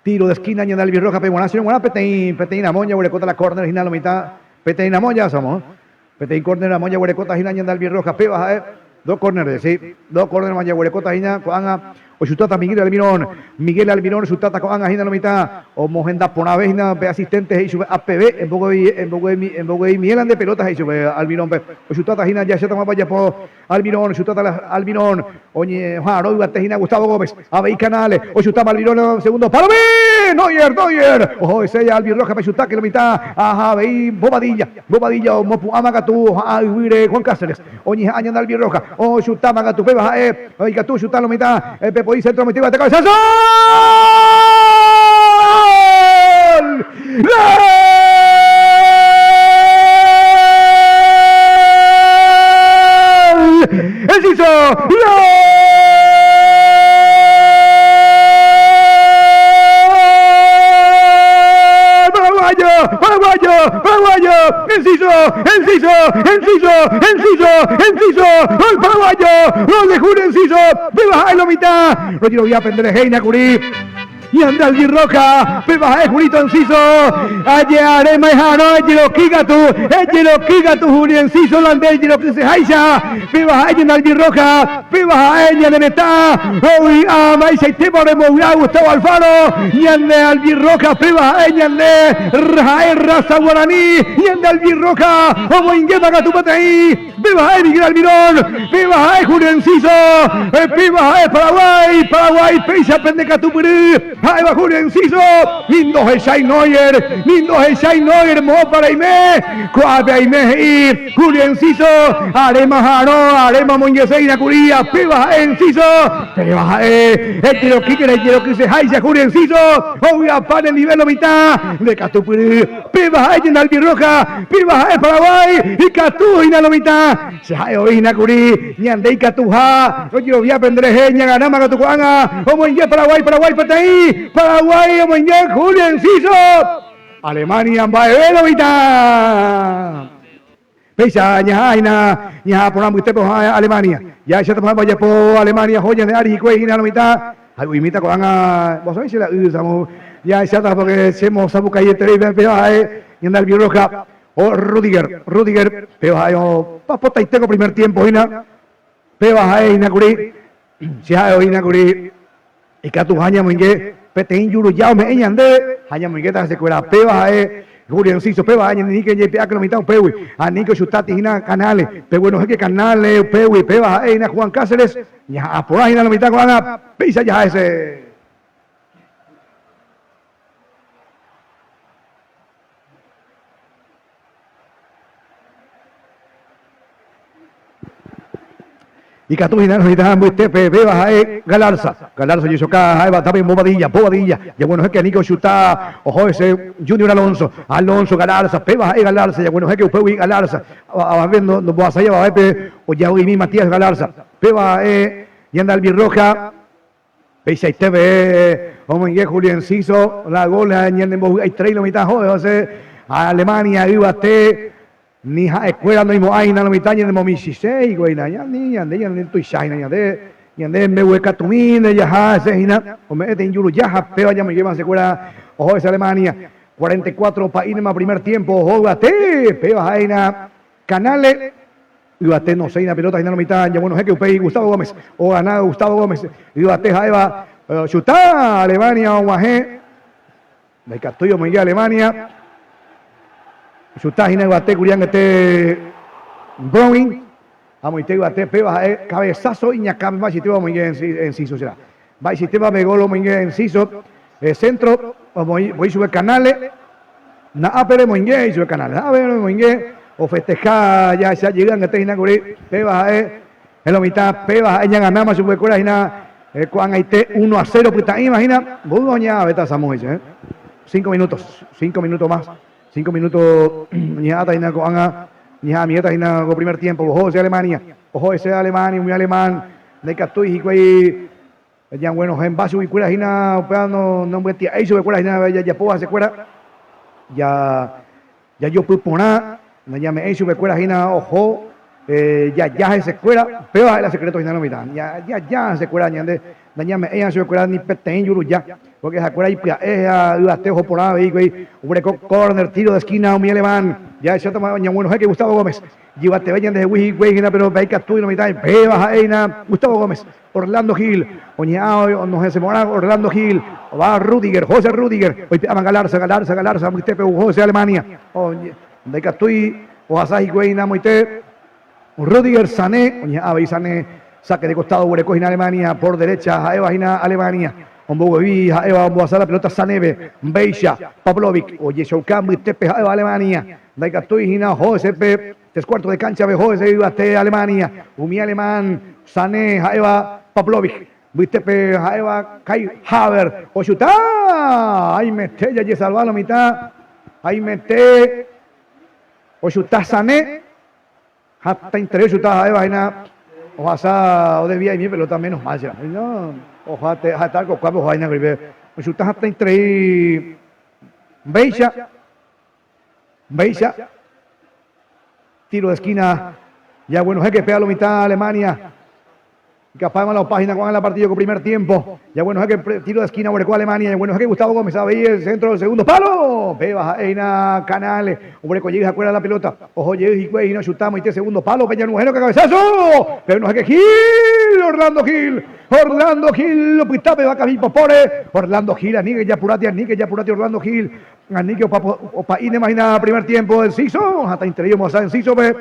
Tiro de esquina ñande albirroja-pe g̃uarã, sino g̃uarã peteĩ peteĩ ramo jaguerekóta la córner hína lo mitã, peteĩ ramo jahasamo, peteĩ córner ramo jaguerekóta hína ñande albirroja, péva ha'e dos córner, sí, dos córner ma jaguerekóta hína ko'ág̃a ochutáta Miguel Almirón, Miguel Almirón ochutáta ko'ág̃a hína lo mitã, omohenda porãve hína pe asistente he'i chupe apeve emboguevi emboguevi emboguevimiéla nde pelota he'i chupe Almirón-pe, ochutáta hína jahechátamapa ojapo Almirón, ochutáta la Almirón, oñeha'arõ yvate hína Gustavo Gómez, avei Canales, ochutáma Almirón segundo palo, Neuer, Neuer, oho hese Albirroja pe chuta que lo mitã, aha avei Bobadilla, Bobadilla omopu'ãma katu oha'ã yvýre Juan Cáceres, oñeha'ã ñande Albirroja, ochutáma katu péva ha'e, ikatu ochuta lo mitã, pe po'i centro omoity yvate cabezazo! ¡Gol! ¡Gol! ¡Enciso! ¡Gol! ¡Paraguayo! ¡Paraguayo! ¡Paraguayo! ¡Enciso! ¡Enciso! ¡Enciso! ¡Enciso! ¡Enciso! ¡Gol paraguayo! ¡Gol de Julio Enciso! ¡Viva Jaime mitad! Rogirovia Penderejeina Curí. Ñande Albirroja, péva ha'e Julito Enciso, aje'aréma eha'arõ ejeroky katu, ejeroky katu Julio Enciso la nde ejerokyseháicha, péva ha'e ñande Albirroja, péva ha'e ñane retã, rovy'a mba'eichaitépa orembovy'a Gustavo Alfaro, ñande Albirroja, péva ha'e ñande ha'e raza guarani, ñande Albirroja omoingéma katu peteĩ. Péva ha'e Miguel Almirón, péva ha'e Julio Enciso, péva ha'e Paraguái, Paraguái péicha pende katupyry, ha'éva Julio Enciso, ni ndohechái Neuer, ni ndohechái Neuer moõpa reime, ko'ápe aime he'i Julio Enciso, aréma ha'arõ, aréma omoingeséina kuri, péva ha'e Enciso, péva ha'e ejerokýkena ejerokyseháicha Julio Enciso, ovy'apa nendive lo mitã, nde katupyry. Péva ha'e ñande albirroja, péva ha'e Paraguái, ikatu hína lo mitã. Che ha'e oĩ hína kuri, ñande ikatuha, rojerovia pende rehe, ñaganáma katu ko'ág̃a, omoinge Paraguái, Paraguái peteĩ, Paraguái omoinge Julio Enciso, Alemania mba'eve lo mitã. Péicha ñaha'ã hína ñaha'ã porã mbytépe oha'ã Alemania. Jahecháta mba'épa ojapo Alemania oho ñande ári hikuái hína lo mitã. Ha yvymíta ko'ág̃a, vos sabéis che la y, samo. Jahecháta porque che mosapukaieterei péva ha'e ñande albirroja o Rudiger, Rudiger, péva ha'e opapotaite ko primer tiempo hína, péva ha'e hína kuri, che ha'e oĩna kuri ikatuha ñamoinge peteĩ juruja ome'ẽ ñandéve ha ñamoingéta hesekuéra, péva ha'e Julio Enciso, péva ha'e ñande niko jaipe'áke lo mitã upégui, aníke ochutáti hína Canales, peguenohẽke Canales upégui, péva ha'e hína Juan Cáceres, ñaha'ã porã hína lo mitã ko'ág̃a péicha jaha hese. Ikatu hína rohita mbytépe péva ha'e Galarza. Galarza ojechoka ha'éva David Bobadilla, Bobadilla, jaguenohẽke aníke ochuta oho hese Junior Alonso, Alonso Galarza, péva ha'e Galarza, jaguenohẽke upégui Galarza, avave nombohasái avavépe ojavy'imi Matías Galarza, péva ha'e ñande albirroja. Peichaite pe omoinge Julio Enciso la gol ha ñanembovy'aiterei lo mitã hóve ose Alemania yvate ni ha'ekuéra noimo'ãi hína lo mitã ñanemomichĩséi hikuái hína ni ñande ñande tuicha hína ñande ñande mbeguekatumínte jaha hese hína ome'ẽte ijuruja ha péva ñamoingéma hesekuéra oho hese Alemania 44 pa'ínema primer tiempo oho yvate péva ha'e hína Canales Yvate nosẽina pelota hína lo mitã ñaguenohẽke upéi Gustavo Gómez ogana Gustavo Gómez yvate ha'éva chuta Alemania og̃uahẽ ndaikatúi omoinge Alemania chuta hína yvate kuri angete Browning amoite yvate péva ha'e cabezazo iñakãme mba'eichaitéva omoinge Enciso será mba'eichaitéva pe gol omoinge Enciso centro omoĩ chupe Canales Na'ápe remoinge he'i chupe Canales. Na'ápe remoinge ofesteha jahecha jey angete hína kuri péva ha'e en lo mitã péva ha'e ñaganáma chupekuéra hína ko'ag̃aite uno a cero pytã'íva hína mboy oñe'ãvéta Samu he'i che. Cinco minutos, cinco minutos más, cinco minutos oñeha'ãta hína ko'ág̃a oñeha'ãmiéta hína ko primer tiempo oho hese Alemania, oho hese Alemania umi alemán ndaikatúi hikuái Ñaguenohẽmba chuguikuéra hína upéva nombyetia'éi chupekuéra hína jajapóva hesekuéra, jajopy porã, nañame'ẽi chupekuéra hína oho jaja hesekuéra, upéva ha'e la secreto hína lo mitã, jaja hesekuéra ñande nañame'ẽiva chupekuéra ni peteĩ juruja, porque ha'ekuéra ipya'e ha yvate oho porã avei hikuái, oguereko córner, tiro de esquina umi alemán, jahechátama ñaguenohẽke Gustavo Gómez, jyvateve ñandehegui hikuái hína pero ndaikatúi lo mitã, péva ha'e hína Gustavo Gómez. Orlando Gil, oñeha'ã onohẽsemo'ã Orlando Gil, ova Rudiger, José Rudiger, oipe'áma Galarza, Galarza, Galarza, mbytépe ou José Alemania, ndaikatúi ohasa hikuái namoite Rudiger, Sané, oñeha'ã avei Sané, saque de costado oguereko hína Alemania, por derecha ha'éva hína Alemania, omboguevi ha'éva ombohasa la pelota Sanépe, Mbéicha, Pavlovic, ojechauka mbytépe ha'éva Alemania, ndaikatúi hína Josépe. Tres cuartos de cancha oho hese yvate Alemania, umi alemán Sané ha'éva Pavlovic, mbytépe ha'éva Kai Havertz ochuta! Haimete jajesalva lo mitã, haimete ochuta Sané, hatãiterei ochuta ha'éva hína ohasa odesvia imi pelota menos mal será. No, oho ha'ete arco kuápe oho hína kuri ochuta hatãiterei mbéicha. Mba'éicha tiro de esquina jaguenohẽke pe a lo mitã Alemania. Ikapáma la opa hína ko'ág̃a la partido ko primer tiempo. Jaguenohẽke tiro de esquina oguereko Alemania. Jaguenohẽke Gustavo Gómez avei el centro del segundo palo. Péva ha'e hína Canales. Oguereko jey hakuéra la pelota. Oho jey hikuái hína ochuta moite segundo palo. Pe ñanuhẽro cabezazo. Peguenohẽke Gil. Orlando Gil. Orlando Gil opyta pe vaka ipopóre. Orlando Gil aníke japurati aníke japurati Orlando Gil. Aníke opa'ínema hína primer tiempo Enciso, hatãiterei ombohasa Enciso-pe,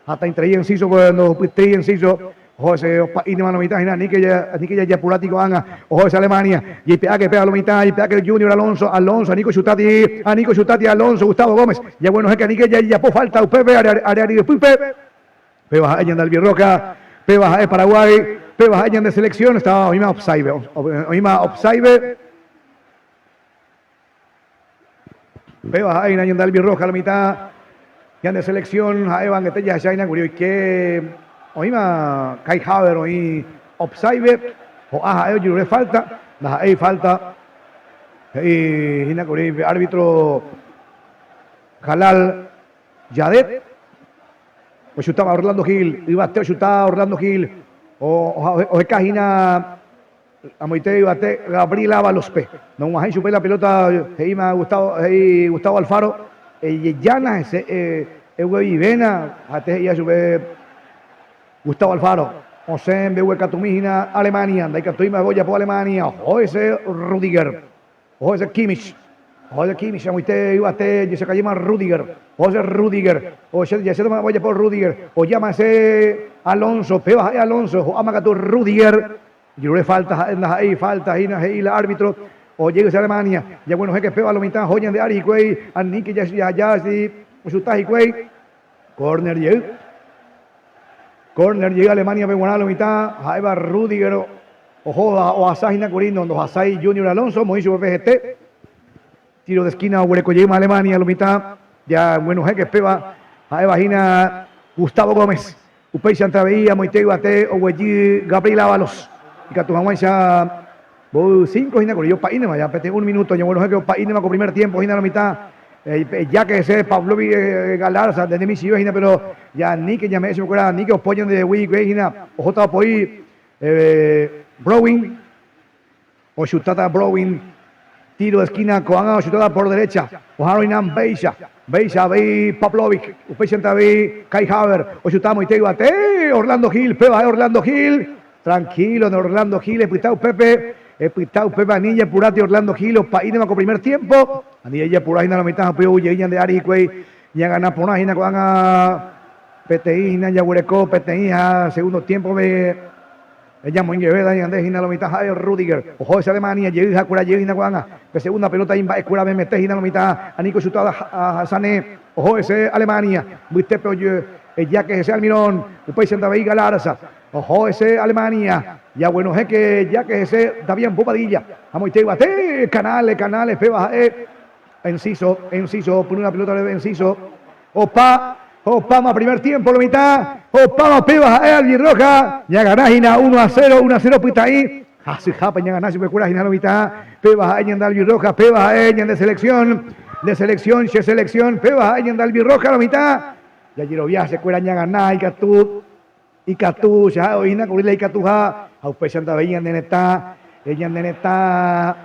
hatãiterei Enciso-pe ndohupytýi Enciso, oho hese opa'ínema lo mitã hína, aníke jajapuráti ko'ág̃a, oho hese Alemania, jaipe'áke péva lo mitã, jaipe'áke Junior Alonso, Alonso, aníke ochutáti, aníke ochutáti Alonso, Gustavo Gómez, jaguenohẽke aníke jajapo falta upépe área ryepýpe, péva ha'e ñande albirroja, péva ha'e Paraguái, péva ha'e ñande selección, estaba oĩma offside, oĩma offside. Péva ha'e hína ñande albirroja lo mitã ñande selección ha'éva angete jahecha hína kuri oike oĩma Kai Havertz oĩ offside ho'a ha'e ojerure falta ndaha'éi falta he'i hína kuri pe árbitro Jalal Jadet ochutáva Orlando Gil yvate ochuta Orlando Gil oheka hína. Amoite yvate Gabriel Ábalos-pe. Nog̃uahẽi chupe la pelota he'íma Gustavo, he'i Gustavo Alfaro, ejejána hese, eguevivéna, ha'ete he'íva chupe Gustavo Alfaro. Osẽ mbeguekatumi hína Alemania, ndaikatúi mba'eve ojapo Alemania, oho hese Rudiger. Oho hese Kimmich, oho hese Kimmich, amoite yvate jechakajéma Rudiger, oho hese Rudiger, jahecháta ojapo Rudiger, ojáma hese Alonso, péva ha'e Alonso, ho'áma katu Rudiger, ojerure falta, ha'e ndaha'éi falta hína he'i la árbitro, ojey hese Alemania, jaguenohẽke péva lo mitã oho ñande ári hikuái, aníke jahaja ochuta hikuái, córner jey, córner jey Alemania-pe g̃uarã lo mitã ha'éva Rudiger Oho ohasa hína kuri ndohasái Junior Alonso omoĩ chupe hete. Tiro de esquina oguereko jeýma Alemania lo mitã ja guenohẽke péva ha'éva hína Gustavo Gómez. Upéichante avei amoite yvate oguejy Gabriel Ávalos ikatu hag̃uáicha mboy cinco hína kuri opa'ínema ja peteĩ un minuto ñaguenohẽke opa'ínema ko primer tiempo hína lo mitã ejáke hese Pavlovic Galarza nde michĩve hína pero ja aníke ñame'ẽ chupekuéra aníke opo ñandehegui hikuái hína ohóta opoi Browin, ochutáta Browin, tiro de esquina ko'ág̃a ochutáta por derecha, oha'arõina Mbéicha, Mbéicha avei Pavlovic, upéichante avei Kai Havertz, ochuta amoite yvate, Orlando Gil, péva ha'e Orlando Gil, tranquilo ne Orlando Gil, epyta upépe, epyta upépe ani ejapurátei Orlando Gil, opa'ínema ko primer tiempo, ani ejapura hína lo mitã ha upéi ou jey ñande ári hikuái, ñagana porã hína ko'ág̃a. Peteĩ hína jaguereko peteĩ ha segundo tiempo-pe ñamoingeve ñande hína lo mitã ha'e Rudiger. Oho hese Alemania jey ha kuéra jey hína ko'ág̃a. Pe segunda pelota imba'ekuéra memete hína lo mitã ani ko chutada Sané. Oho hese Alemania. Mbytépe ojejáke hese Almirón. Upéichante avei Galarza. Oho hese Alemania. Jaguenohẽke jáke hese Damián Bobadilla. Amoite yvate Canales, Canales péva ha'e Enciso, Enciso, opyrũ la pelota reve Enciso. Opa, opáma primer tiempo lo mitã, opáma péva ha'e Albirroja, ñagana hína uno a cero, uno a cero pytã'i, hasyhápe ñagana chupekuéra hína lo mitã, péva ha'e ñande Albirroja, péva ha'e ñande selección, nde selección, che selección, péva ha'e ñande Albirroja lo mitã, jajerovia hesekuéra ñagana ikatu, ikatu, che ha'e oĩ hína kuri la ikatuha, ha upéichante avei ñane retã, ñane retã.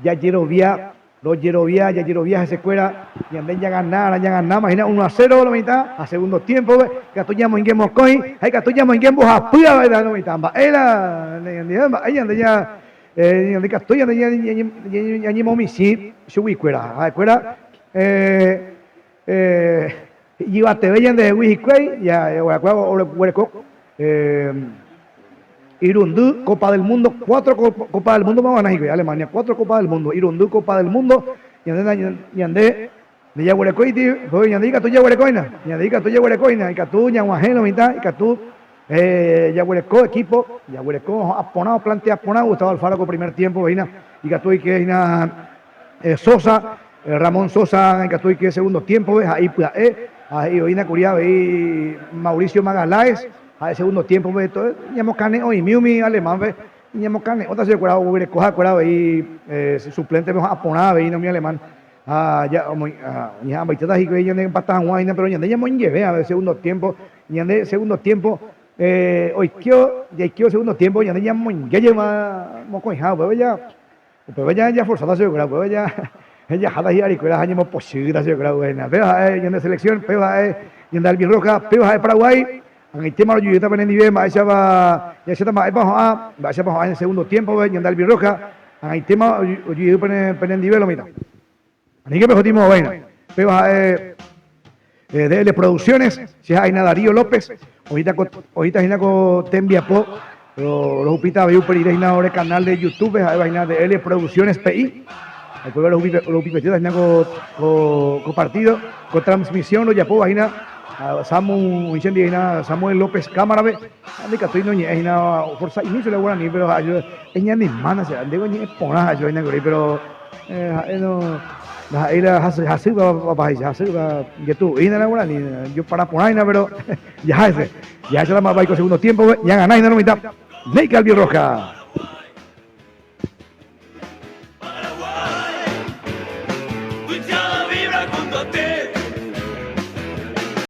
Jajerovia, rojerovia, jajerovia hesekuéra, ñande ñaganára, ñaganáma hína uno a cero lo mitã, ha segundo tiempo-pe ikatu ñamoinge mokõi ha ikatu ñamoinge mbohapy avei lo mitã. Mba'e la ñande, mba'e ñande ña, ñande ikatu ñande ñañemomichĩ chuguikuéra. Ha'ekuéra Ijyvateve ñandehegui hikuái, oguereko irundy Copa del Mundo, cuatro Copa del Mundo ogana hikuái, Alemania, cuatro Copa del Mundo, irundy Copa del Mundo, ñande ñande ndajaguerekóiti, ñande ikatu jaguerekóina, ñande ikatu jaguerekóina, ikatu ñag̃uahẽ lo mitã, ikatu jaguereko equipo, jaguereko ho'a porã, oplantea porã Gustavo Alfaro ko primer tiempo hína, ikatu oike hína Sosa, Ramón Sosa ikatu oike segundo tiempo-pe, ha'e ipya'e ha he'i oĩna kuri avei Mauricio Magalhaes, ha'e segundo tiempo-pe ñamokane'õimi umi alemán-pe, ñamokane'õta chupekuéra oguereko ha'ekuéra avei suplente-pe oha'ã porã avei umi alemán ha oñeha'ãmbaitéta hikuái ñane empata hag̃ua hína, pero ñande ñamoingeve avei segundo tiempo, ñande segundo tiempo oikeo, jaikeo segundo tiempo ñande ñamoinge jeýma mokõiha upéva ja. Upéva jajaforsáta chupekuéra, upéva jaháta hi'arikuéra ha ñamopochýta chupekuéra upéva. Péva ha'e ñande selección, péva ha'e ñande albirroja, péva ha'e Paraguái. Ag̃aitéma rojujeýta penendive mba'éichapa jahecháta mba'épa ho'ã, mba'éichapa ho'ã segundo tiempo-pe ñande albirroja. Ag̃aitéma ojujey penendive lo mitã. Aníke pehotĩ mo'õvéina. Péva ha'e DL Producciones, che ha'éina Darío López, oĩta ko oĩta hína ko tembiapo rohupíta avei upe rire hína ore canal de YouTube ha'éva hína DL Producciones PI. Upéva rohupipetéta hína ko ko partido, ko transmisión rojapóva hína Samu oĩ chendive hína Samuel López cámara-pe. Ha ndaikatúi noñe'ẽ hína oforsa'imi chupe guarani pero ha'e eñanimána che, ndéko oñe'ẽ porã ha'e chupe hína kuri pero Ha'e no ndaha'éi la hasy hasýva papaháicha, hasýva jetu'u'ína la guarani, jopara porãina pero jaha hese. Jahecha la mba'épa oiko segundo tiempo-pe, ñagana hína lo mitã. Néike Albirroja.